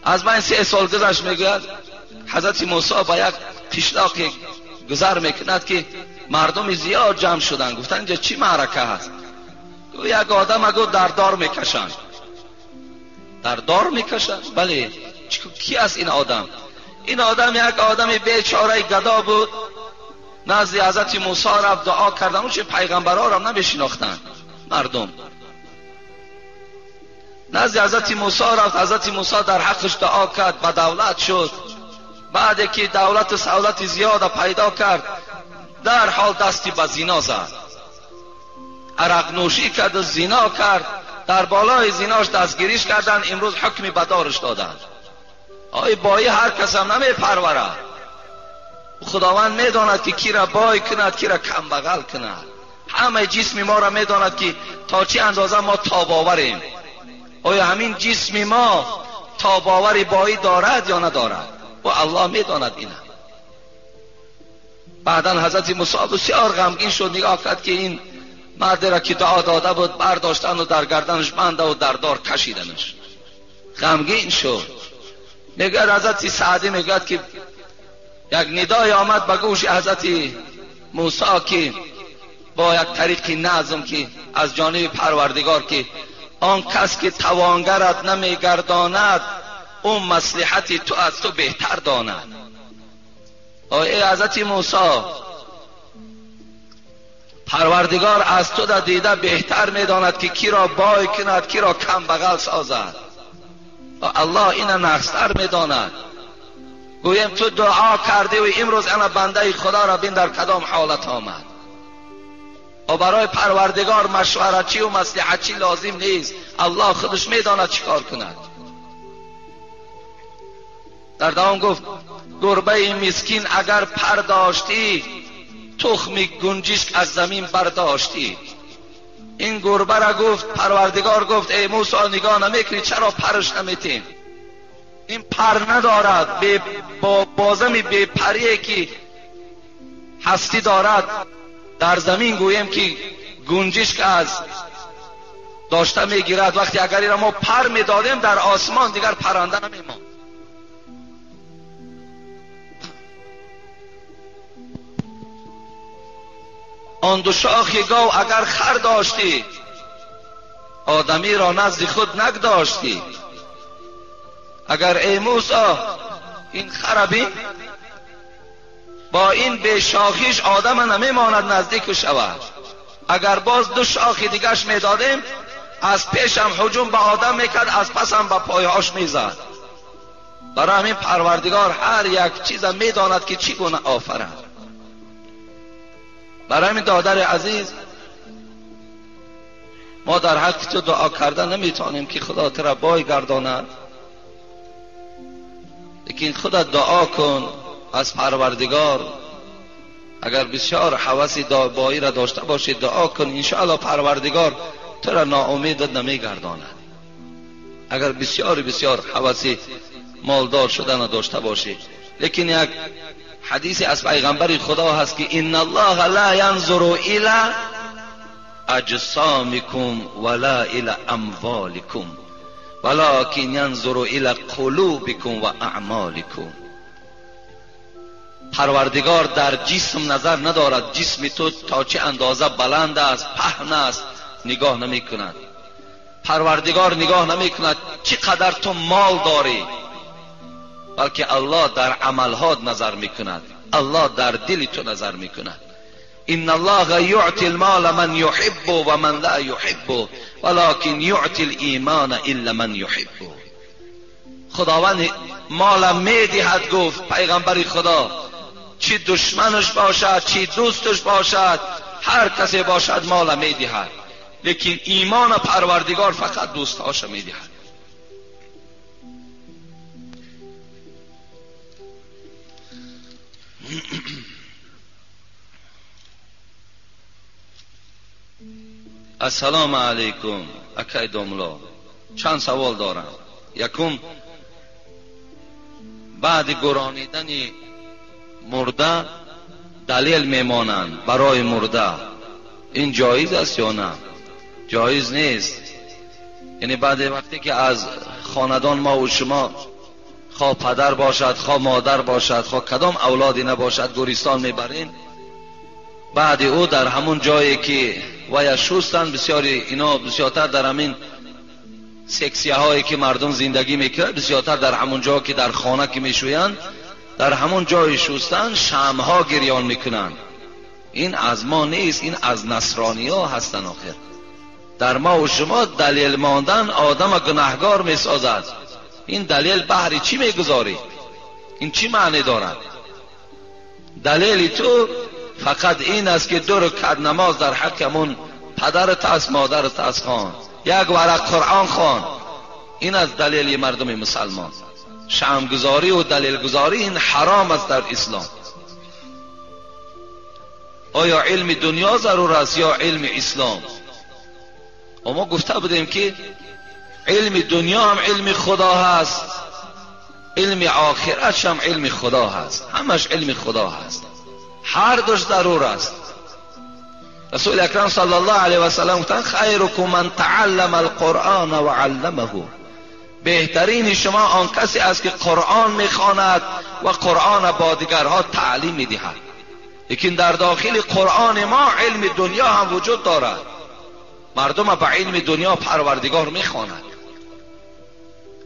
از من 3 سال گذشت. میگوید حضرت موسی با یک قشلاق گذر میکند که مردم زیاد جمع شدن. گفتن اینجا چی معرکه هست؟ یک آدم گفت در دار میکشن. در دار میکشن؟ بله. کی است این آدم؟ این آدم یک آدم بیچاره گدا بود. نزد حضرت موسی رفت دعا کردن. اون چه پیغمبرها را نمیشناختن مردم. نزد حضرت موسی رفت، حضرت موسی در حقش دعا کرد، به دولت شد. بعد که دولت و سولت زیاد پیدا کرد، در حال دستی به زینا زد، عرق نوشی کرد و زینا کرد. در بالای زیناش دستگیریش کردن، امروز حکمی بدارش دادن. آی بایی هر کس هم نمی پروره. خداوند میداند که کی را بای کند، کی را کم بغل کند. همه جسم ما را میداند که تا چه اندازه ما تاباوریم. آیا همین جسم ما تا باور بایی دارد یا ندارد؟ و الله میداند اینا. بعدا حضرت موسی بسیار غمگین شد، نگاه کرد که این مرد را که دعا داده بود برداشتن و در گردنش بنده و در دار کشیدنش. غمگین شد. میگه حضرت سعدی میگه که یک ندای آمد به گوش حضرت موسی که با یک طریق نظم که از جانب پروردگار که آن کس که توانگرت نمیگرداند اون مصلحت تو از تو بهتر داند. آیه حضرت موسی، پروردگار از تو در دیده بهتر میداند که کی را بای کند، کی را کم بغل سازد. الله اینا نقصتر میداند. گویم تو دعا کردی و امروز انا بنده خدا را بین در کدام حالت آمد. و برای پروردگار مشورتی و مصلحتی لازم نیست، الله خودش میداند چیکار کند. در دوام گفت گربه مسکین اگر پر داشتی، تخم گنجشک از زمین برداشتی. این گربه را گفت پروردگار گفت ای موسی نگاه نمیکنی چرا پرش نمیتیم؟ این پر ندارد، با بازم بی پریه که هستی دارد در زمین گوییم که گنجشک از داشته میگیرد. وقتی اگر این را ما پر میدادیم در آسمان دیگر پرنده نمیماند. آن دو شاخ گاو اگر خر داشتی، آدمی را نزد خود نگداشتی. اگر ای موسی این خر بین، با این به شاخیش آدم نمیماند نزدیک شود. اگر باز دو شاخی دیگرش میدادیم از پیشم هجوم به آدم میکرد، از پسم به پایهاش میزد. برای همین پروردگار هر یک چیز میداند که چی گونه آفرد. برای همین دادر عزیز، ما در حق تو دعا کردن نمیتونیم که خدا تو را بای گرداند، لیکن خدا دعا کن از پروردگار. اگر بسیار حوث بایی را داشته باشی دعا کن، انشاءالله پروردگار تو را ناامیدت نمیگرداند. اگر بسیار بسیار حوث مالدار شدن را داشته باشی. لیکن یک حدیث از پیغمبر خدا هست که ان الله لا ینظر الی اجسامکم ولا الی اموالکم ولکن ینظر الی قلوبکم و اعمالکم. پروردگار در جسم نظر ندارد، جسم تو تا چه اندازه بلند است، پهن است، نگاه نمی کند. پروردگار نگاه نمی کند چقدر تو مال داری، بلکه الله در عملهات نظر می کند، الله در دل تو نظر می کند. ان الله یعطی المال من یحب و من لا یحب ولکن یعطی الایمان الا من یحب. خداوند مال میدهد، گفت پیغمبر خدا، چی دشمنش باشد چی دوستش باشد، هر کسی باشد مال میدهد، لیکن ایمان پروردگار فقط دوستهاش میدهد. السلام علیکم اکای داملا، چند سوال دارم. یکم، بعد گرانیدن مرده دلیل میمانند برای مرده، این جایز است یا نه؟ جایز نیست. یعنی بعد وقتی که از خاندان ما و شما، خواه پدر باشد خواه مادر باشد خواه کدام اولادی نباشد، گوریستان میبرین، بعد او در همون جایی که ویا شستن، بسیاری اینا بسیارتر در همین سکسیه هایی که مردم زندگی میکنن، بسیارتر در همون جا که در خانه که میشویند، در همون جای شستن شمع‌ها گریان میکنن. این از ما نیست، این از نصرانی ها هستن. آخر در ما و شما دلیل ماندن آدم گناهگار میسازد. این دلیل بهری چی میگذاری؟ این چی معنی دارد؟ دلیل تو فقط این است که دو رکعت نماز در حق همون پدرت است مادرت است خوان، یک ورق قرآن خوان. این از دلیل مردم مسلمان. شمع‌گذاری و دلیل گذاری این حرام است در اسلام. آیا علم دنیا ضرور است یا علم اسلام؟ و ما گفته بودیم که علم دنیا هم علم خدا هست، علم آخرتش هم علم خدا هست، همش علم خدا هست، هر دوش ضرور است. رسول اکرم صلی الله علیه و سلم گفتند خیرکم من تعلم القرآن و علمه، بهترین شما آن کسی است که قرآن میخواند و قرآن با دیگرها تعلیم میدهد. لیکن در داخل قرآن ما علم دنیا هم وجود دارد. مردم به علم دنیا پروردگار میخواند.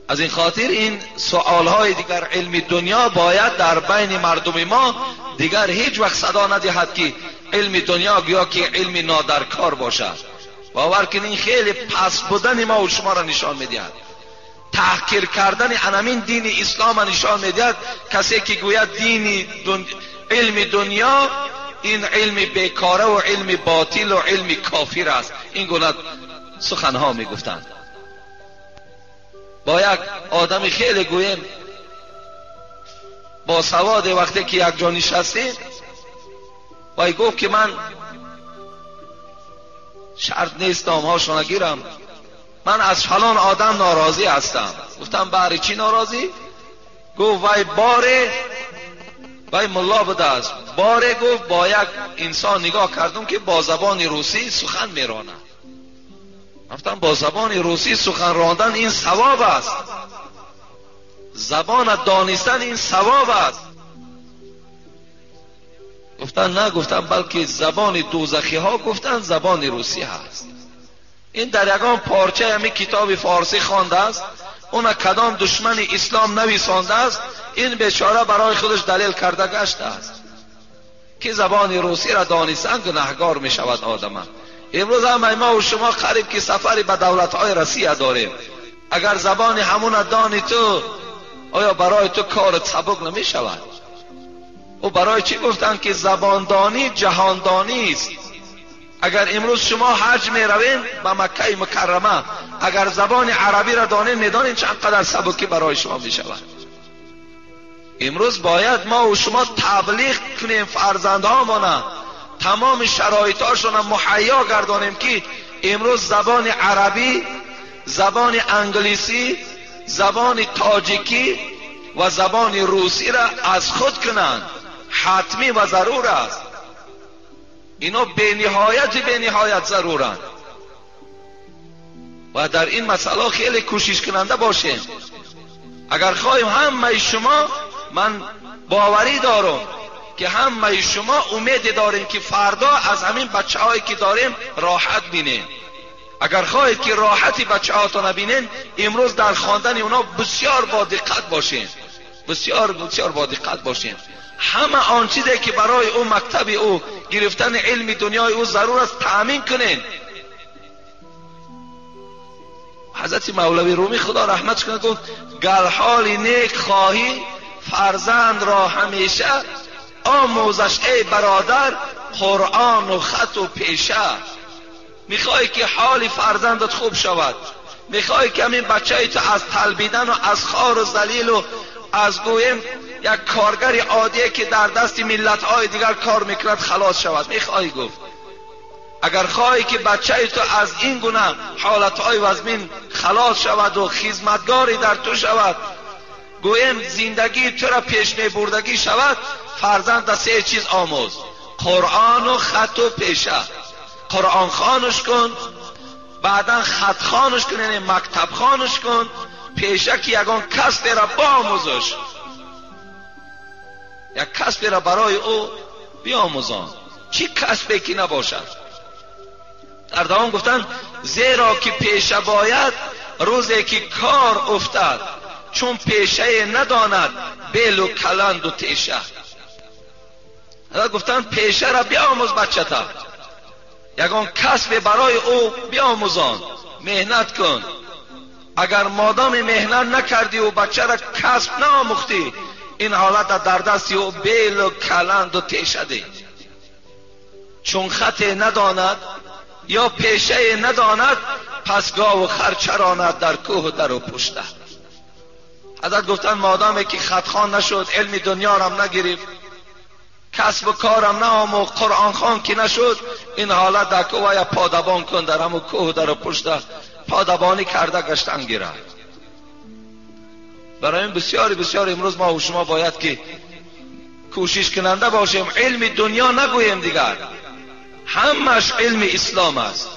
از این خاطر این سوالهای دیگر علم دنیا باید در بین مردم ما دیگر هیچ وقت صدا ندهد که علم دنیا گویا که علم نادرکار باشد. باور کنین خیلی پس بودن ما و شما را نشان میدهد، تحقیر کردن انمین دین اسلام نشان میدهد. کسی که گوید دین علم دنیا این علم بیکاره و علم باطل و علم کافر است، این گونه سخنها میگفتند. با یک آدم خیلی گویم با سواد وقتی که یک جا نشستیم، وای گفت که من شرط نیست نامهاشو نگیرم، من از فلان آدم ناراضی هستم. گفتم برای چی ناراضی؟ گفت وای باره، وای ملا بوده است، باره گفت با یک انسان نگاه کردم که با زبان روسی سخن میراند. گفتم با زبان روسی سخن راندن این ثواب است، زبان دانستن این ثواب است. گفتن نه، گفتم بلکه زبان دوزخی ها گفتن زبان روسی هست. این در یگان پارچه همی کتاب فارسی خوانده است، اون کدام دشمن اسلام نویسانده است، این بیچاره برای خودش دلیل کرده گشته است که زبان روسی را دانستن گناهگار می شود آدم. امروز هم ما و شما قریب که سفری به دولت‌های روسیه داریم، اگر زبان همون دانی تو، آیا برای تو کارت سبک نمی شود؟ او برای چی گفتن که زباندانی جهاندانی است؟ اگر امروز شما حج می روین به مکه مکرمه، اگر زبان عربی را دانین، میدانین چند قدر سبکی برای شما می شود. امروز باید ما و شما تبلیغ کنیم فرزندهامانه، تمام شرایطاشون مهیا گردانیم که امروز زبان عربی، زبان انگلیسی، زبان تاجیکی و زبان روسی را از خود کنند. حتمی و ضرور است. اینا به نهایت ضرورند و در این مسئله خیلی کوشش کننده باشیم. اگر خواهیم همه شما، من باوری دارم که همه شما امید داریم که فردا از همین بچه هایی که داریم راحت بینیم. اگر خواهید که راحتی بچه هاتون بینین، امروز در خواندن اونا بسیار با دقت باشین، بسیار بسیار با دقت باشین. همه آن چیزی که برای او مکتب او گرفتن علم دنیای او ضرور است تأمین کنین. حضرت مولوی رومی خدا رحمتش کنه گفت گر حال نیک خواهی فرزند را همیشه آموزش ای برادر قرآن و خط و پیشه. میخوای که حال فرزندت خوب شود، میخوای که همین بچه تو از طلبیدن و از خار و ذلیل و از گویم یک کارگر عادی که در دست ملت‌های دیگر کار میکند خلاص شود، میخوای؟ گفت اگر خواهی که بچه تو از این گونه حالتهای وزمین خلاص شود و خدمتگاری در تو شود، گویم زندگی تو را پیش میبردگی شود، فرزند سه چیز آموز: قرآن و خط و پیشه. قرآن خوانش کن، بعدا خط خوانش کن، یعنی مکتب خوانش کن، پیشه که یگان کسب را بیاموزش، یک کسب را برای او بیاموزان، چی کسبی که نباشد. در دوام گفتن زیرا که پیشه باید روزی که کار افتد، چون پیشه نداند بیل و کلند و تیشه. گفتن پیشه را بیاموز بچه تا، یگان کسب برای او بیاموزان، مهنت کن. اگر مادام مهنت نکردی و بچه را کسب نآموختی، این حالت در دستی او بیل و کلند و تیشه ده. چون خط نداند یا پیشه نداند، پس گاو و خر چراند در کوه و در و پشته. حضرت گفتن مادامی که خطخوان نشد، علم دنیا رم نگرفت، کسب و کارم نآموخت، قرآن خوان که نشد، این حالت در کوه یا پادبان کن در همون کوه در و پشته، پادبانی کرده گشتن گیرد. برای این بسیار بسیار امروز ما و شما باید که کوشش کننده باشیم، علم دنیا نگوییم دیگر، همش علم اسلام است،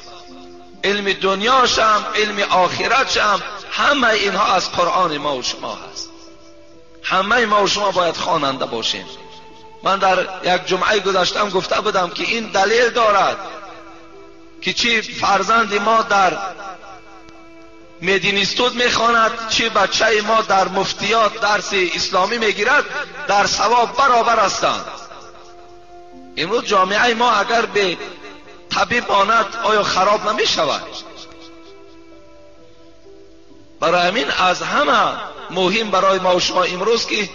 علم دنیاش هم، علم آخرتش هم، همه اینها از قرآن ما و شما هست. همه ما و شما باید خواننده باشیم. من در یک جمعه گذشتم گفته بودم که این دلیل دارد که چی فرزند ما در مدینیستود میخواند، چی بچه ما در مفتیات درس اسلامی میگیرد، در ثواب برابر هستند. امروز جامعه ما اگر به طبیب آند آیا خراب نمی شود؟ برای همین از همه مهم برای ما و شما امروز که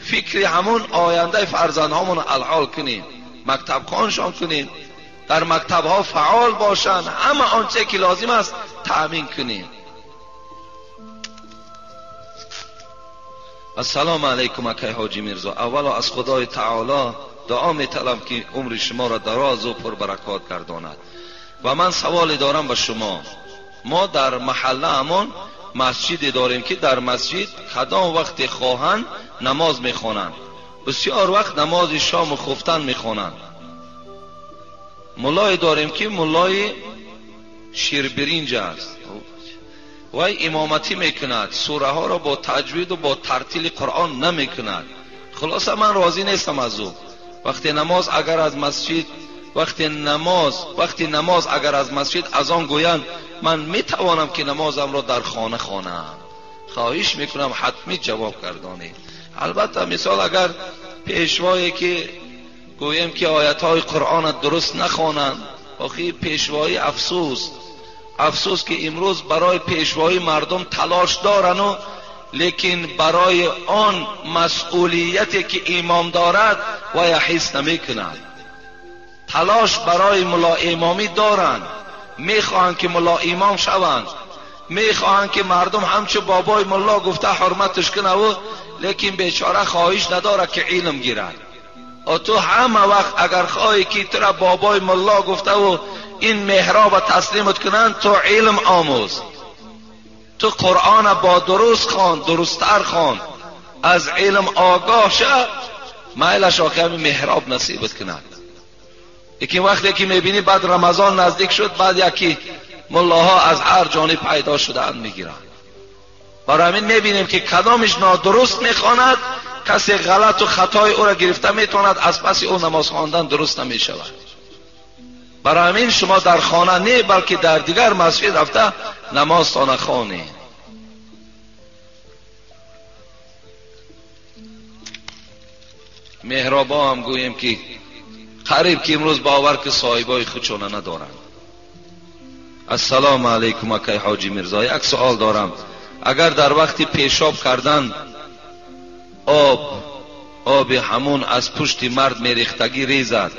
فکر همون آینده فرزندهامون الحال کنیم، مکتب خوانشان کنیم، در مکتب ها فعال باشند، همه آنچه که لازم است تأمین کنیم. السلام علیکم اکای حاجی میرزا. اولا از خدای تعالی دعا میطلبم که عمر شما را دراز و پربرکات گرداند. و من سوالی دارم به شما. ما در محله همون مسجدی داریم که در مسجد کدام وقت خواهند نماز میخوانند، بسیار وقت نماز شام و خفتن میخوانند. ملای داریم که ملای شیربرنج است و امامتی میکند، سوره ها را با تجوید و با ترتیل قرآن نمیکند. خلاصه من راضی نیستم از او. وقتی نماز اگر از مسجد وقتی نماز اگر از مسجد اذان گویند، من میتوانم که نمازم را در خانه خوانم. خواهش میکنم حتمی جواب گردانید. البته مثال اگر پیشوایی که گوییم که آیت های قرآن درست نخوانند، آخی پیشوایی افسوس افسوس که امروز برای پیشوایی مردم تلاش دارن و لیکن برای آن مسئولیتی که امام دارد و یا حس نمیکنند. تلاش برای ملا امامی دارند، میخواهند که ملا امام شوند، میخواهند که مردم همچو بابای ملا گفته حرمتش کنه و لیکن بیچاره خواهش نداره که علم گیرد. تو همه وقت اگر خواهی که تو را بابای ملا گفته و این محراب تسلیمت کنند، تو علم آموز، تو قرآن با درست خوان، درستتر خوان، از علم آگاه شه، میلش آخر محراب نصیبت کند. یکی وقتی که میبینی بعد رمضان نزدیک شد، بعد یکی ملاها از هر جانب پیدا شدن میگیرند. برای همین میبینیم که کدامش نادرست میخواند، کسی غلط و خطای او را گرفته میتواند، از پس او نماز خواندن درست نمیشود. برای همین شما در خانه نه بلکه در دیگر مسجد رفته نمازتان خوانید. محرابا هم گوییم که قریب که امروز باور که صاحبای خودشون ندارند. السلام علیکم اکای حاجی میرزا، یک سوال دارم. اگر در وقت پیشاب کردن آب همون از پشت مرد میریختگی ریزد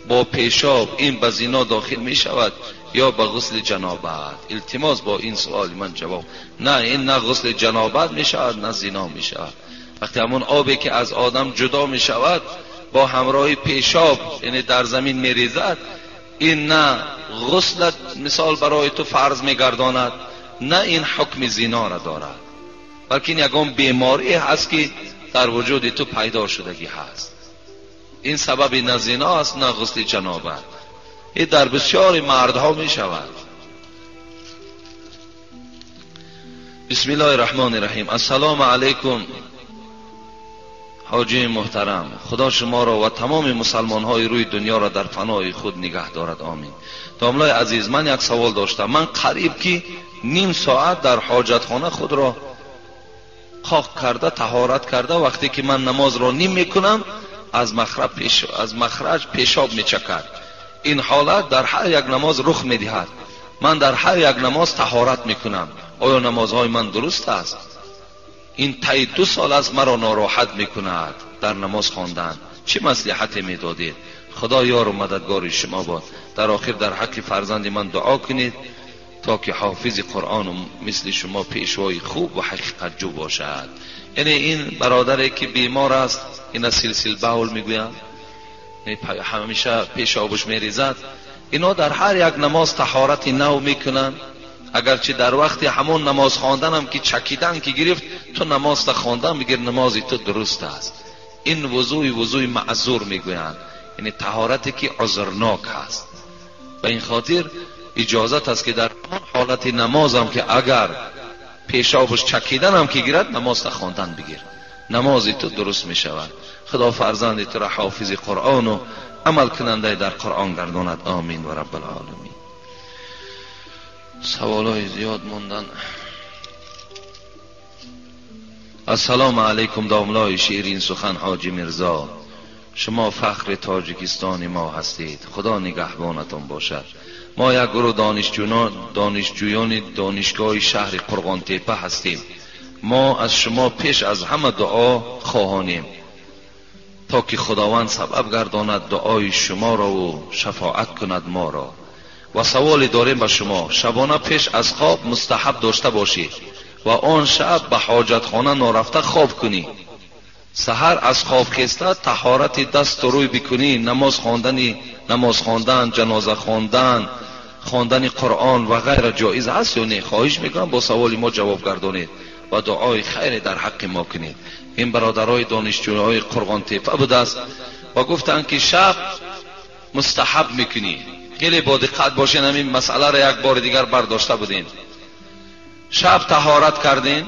با پیشاب، این به زنا داخل می شود یا به غسل جنابت؟ التماس با این سوال من جواب. نه، این نه غسل جنابت می شود نه زنا می شود. وقتی همون آبی که از آدم جدا می شود با همراه پیشاب یعنی در زمین می ریزد، این نه غسل مثال برای تو فرض می گرداند، نه این حکم زنا را دارد، بلکه این یگان بیماری هست که در وجود تو پیدا شدگی هست. این سبب نه زنا است نه غسل جنابت. این در بسیار مردها می شود. بسم الله الرحمن الرحیم. السلام علیکم حاجی محترم، خدا شما را و تمام مسلمان های روی دنیا را در پناه خود نگه دارد، آمین. داملای عزیز، من یک سوال داشتم. من قریب که نیم ساعت در حاجتخانه خود را خاک کرده طهارت کرده، وقتی که من نماز را نیم میکنم از مخرج پیشاب میچکد. این حالت در هر یک نماز رخ میدهد. من در هر یک نماز طهارت میکنم. آیا نمازهای من درست است؟ این طی 2 سال است مرا ناراحت میکند در نماز خواندن. چه مصلحتی میدادید؟ خدا یار و مددگار شما باد. در آخر در حق فرزند من دعا کنید تا که حافظ قرآن و مثل شما پیشوای خوب و حقیقت جو باشد. یعنی این برادری که بیمار است، این سلسل بول میگویند، همیشه پیشابش میریزد، اینا در هر یک نماز طهارت نو میکنن، اگرچه در وقت همون نماز خواندنم که چکیدن که گرفت، تو نماز تا خواندن بگیر، نمازی تو درست است. این وضوی وضوی معذور میگویند، یعنی طهارتی که عذرناک هست. به این خاطر اجازت است که در همون حالت نمازم که اگر پیشابش چکیدن هم که گیرد، نماز تا خواندن بگیر، نمازی تو درست می شود. خدا فرزند تو را حافظ قرآن و عمل کننده در قرآن گرداند. آمین و رب العالمین. سوالای زیاد موندن. السلام علیکم داملای شیرین سخن حاجی میرزا، شما فخر تاجیکستان ما هستید، خدا نگهبانتان باشد. ما یک گروه دانشجویان دانشگاه شهر قرغان تپه هستیم. ما از شما پیش از همه دعا خواهانیم تا که خداوند سبب گرداند دعای شما را و شفاعت کند ما را. و سوالی داریم به شما، شبانه پیش از خواب مستحب داشته باشی و آن شب به حاجتخانه نارفته خواب کنی، سحر از خواب خسته طهارت دست و روی بکنی، نماز خواندن، جنازه خواندن، خواندن قرآن و غیره جایز هست یا نه؟ خواهش میکنم با سوال ما جواب گردانید و دعای خیر در حق ما کنید. این برادرای دانشجوهای قرغان تپه بوده است و گفتند که شب مستحب میکنی. خیلی با دقت باشین، همین مسئله را یک بار دیگر برداشته بودین. شب طهارت کردین،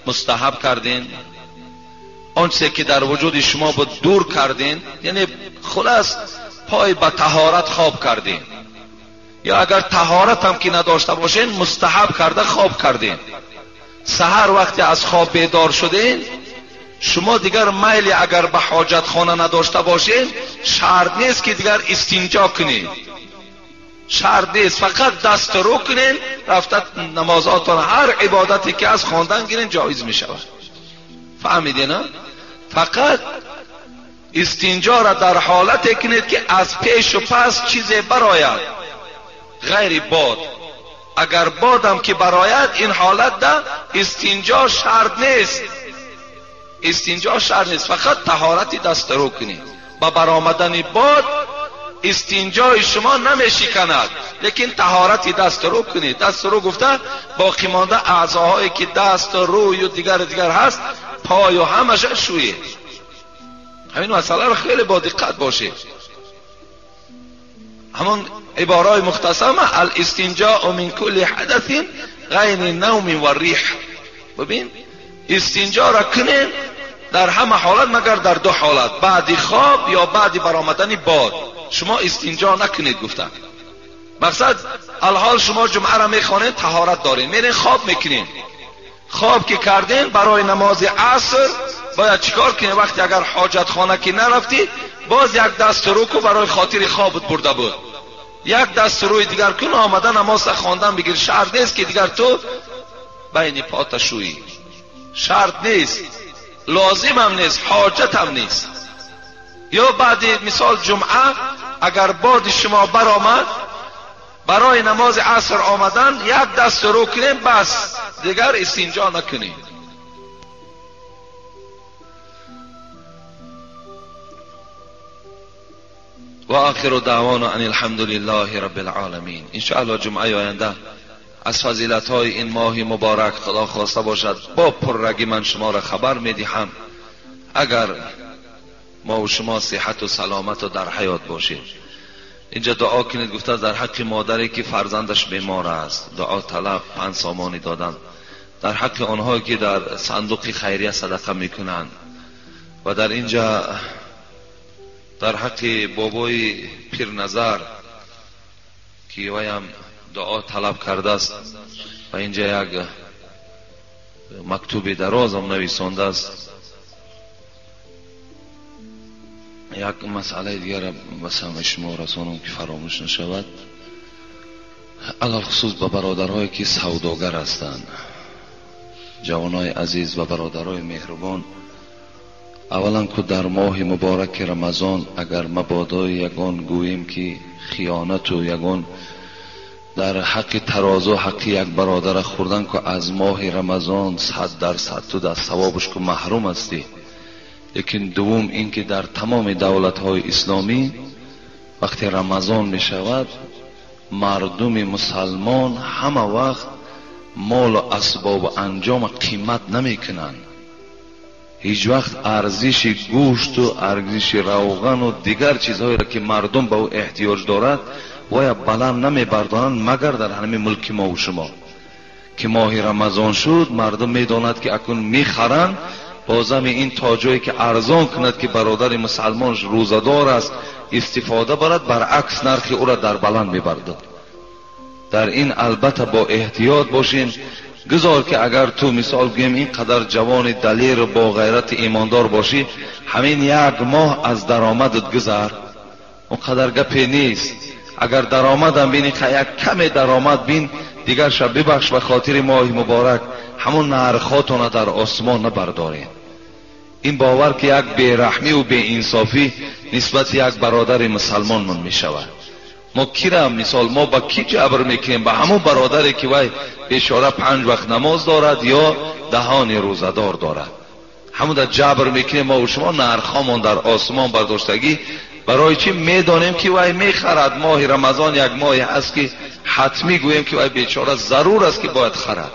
مستحب کردین، آنچه که در وجود شما بود دور کردین، یعنی خلاص پای به طهارت خواب کردین، یا اگر طهارت هم که نداشته باشین مستحب کرده خواب کردین. سحر وقتی از خواب بیدار شدین، شما دیگر میل اگر به حاجت خانه نداشته باشین، شرط نیست که دیگر استنجا کنین، شرط نیست، فقط دست رو کنین، رفته نمازاتون هر عبادتی که از خواندن گیرین جایز می شود. فهمیدین؟ فقط استنجا را در حالت کنید که از پیش و پس چیزی براید غیر باد. اگر بادم که براید این حالت ده استنجا شرط نیست، استنجا شرط نیست، فقط طهارت دست رو کنید. با برآمدن باد استنجای شما نمیشکند، لیکن طهارت دست رو کنید. دست رو گفته باقی مانده اعضاهایی که دست و روی و دیگر هست، پای و همش شویید. همین مسئله رو خیلی با دقت باشید. همون عبارای مختصره، الاستنجاء من کل حدث غیر النوم و الریح. ببین استنجا را کنین در همه حالت مگر در دو حالت، بعد خواب یا بعد برآمدن باد. شما استنجا نکنید گفتن. مقصد الحال شما جمعه را میخوانید، طهارت دارین، میرین خواب میکنین. خواب که کردین برای نماز عصر باید چیکار کنین؟ وقتی اگر حاجت خانه که نرفتی، باز یک دست رو کو برای خاطر خوابت برده بود، یک دست روی دیگر کن، آمده نماز خواندن بگیر. شرط نیست که دیگر تو بین پات شویی، شرط نیست، لازم هم نیست، حاجت هم نیست. یا بعد مثال جمعه اگر باد شما برآمد برای نماز عصر آمدن، یک دست رو کنیم بس، دیگر استنجا نکنیم. و آخر دعوانا ان الحمد لله رب العالمین. انشاءالله جمعه آینده از فضیلت های این ماه مبارک خدا خواسته باشد با پررگی من شما را خبر میدهم، اگر ما و شما صحت و سلامت و در حیات باشیم. اینجا دعا کنید، گفته در حق مادری که فرزندش بیمار است دعا طلب 5 سامانی دادن، در حق آنهایی که در صندوق خیریه صدقه میکنند، و در اینجا در حق بابای پیر نظر که ویم دعا طلب کرده است و اینجا یک مکتوب دراز هم نویسانده است. یک مسئله دیگر به سمع شما رسانم که فراموش نشود، علی‌الخصوص به برادرهایی که سوداگر هستند، جوانای عزیز و برادرای مهربان. اولا که در ماه مبارک رمضان اگر مبادای یگان گوییم که خیانت و یگان در حق ترازو حق یک برادر خوردن که از ماه رمضان 100% تو در ثوابش که محروم هستی. لیکن دوم این که در تمام دولت های اسلامی وقتی رمضان می شود مردم مسلمان همه وقت мол ва асбоб ва анҷом қимат намекунанд. Ҳеҷ вақт арзиши гӯшт ва арзиши равған ва дигар чизҳоеро ки мардум ба ӯ эҳтиёҷ дорад вая баланд намебардоранд, магар дар ҳамин мулки мо ва шумо ки моҳи Рамазон шуд, мардум медонад ки акнун мехаранд, бозами ин то ҷое ки арзон кунад ки бародари мусалмон рӯзадор аст истифода барад, баръакс нархи ӯро дар баланд мебардад. Дар ин албатта бо эҳтиёт бошем. Гузор ки агар ту мисол гӯем ин қадар ҷавони далеру бо ғайрати имондор бошӣ, ҳамин як моҳ аз даромадат гузар, он қадар гапе нест. Агар даромадам бини, як каме даромад бин, дигар шаб бибахш ба хотири моҳи муборак ҳамон нархҳотона дар осмон набардорем. Ин бовар ки як бераҳмӣ ва беинсофӣ нисбати як бародари мусалмонмон мешавад. Мо кира мисол мо ба ки ҷабр мекунем? Ба ҳамон бародаре ки вай бечора 5 вақт намоз дорад ё даҳони рӯзадор дорад, ҳамон дар ҷабр мекунем мо ва шумо, нархҳомон дар осмон бардоштагӣ. Барои чӣ? Медонем ки вай мехарад. Моҳи Рамазон як моҳе ҳаст ки ҳатмӣ гӯем ки вай бечора зарур аст ки бояд харад.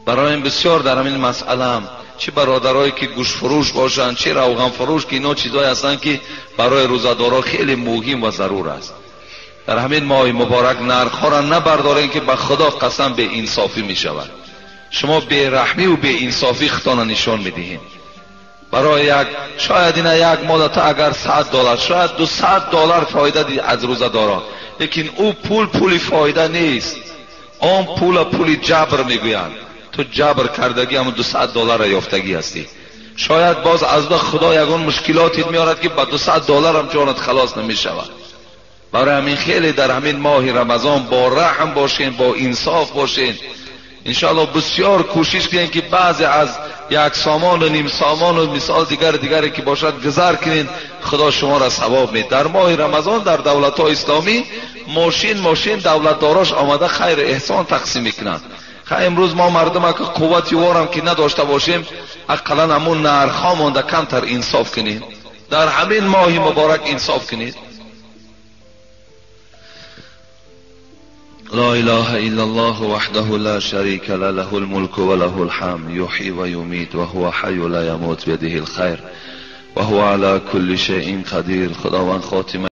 Барои ин бисёр дар ҳамин масъалаам чӣ бародарое ки гӯштфурӯш бошанд, чӣ равғанфурӯш, ки ино чизҳое ҳастанд ки барои рӯзадорҳо хеле муҳим ва зарур аст. Дар ҳамин моҳи муборак нархҳоро набардорем ки ба Худо қасам беинсофӣ мешавад. Шумо бераҳмӣ ва беинсофӣ худтонро нишон медиҳед. Барои як шояд ина як моҳ то агар $100, шояд $200 фоида аз рӯзадорон, лекин ӯ пул пули фоида нест. Он пула пули ҷабр мегӯянд. Ту ҷабр кардагӣ ҳамон $200 ёфтагӣ ҳастӣ. Шояд боз аз Худо ягон мушкилотит меорад ки ба $200 ҳам ҷонат халос намешавад. Барои ҳамин хеле дар ҳамин моҳи Рамазон бо раҳм бошен, бо инсоф бошен. иншоаллоҳ бисёр кӯшиш кунем ки баъзе аз як сомон ва ним сомон ва мисол дигар дигаре ки бошад гузар кунед, Худо шуморо савоб медиҳад. Дар моҳи Рамазон дар давлатҳои исломӣ мошин давлатдорош омада хайру эҳсон тақсим мекунанд. Хай имрӯз мо мардум ки қуввати ворам ки надошта бошем, ақаллан ҳамон нархҳо монда камтар инсоф кунем. Дар ҳамин моҳи муборак инсоф кунед. لا إله إلا الله وحده لا شريك له، له الملك وله الحمد، يحيي ويميت وهو حي لا يموت بيده الخير وهو على كل شيء قدير. خداوند خاتمه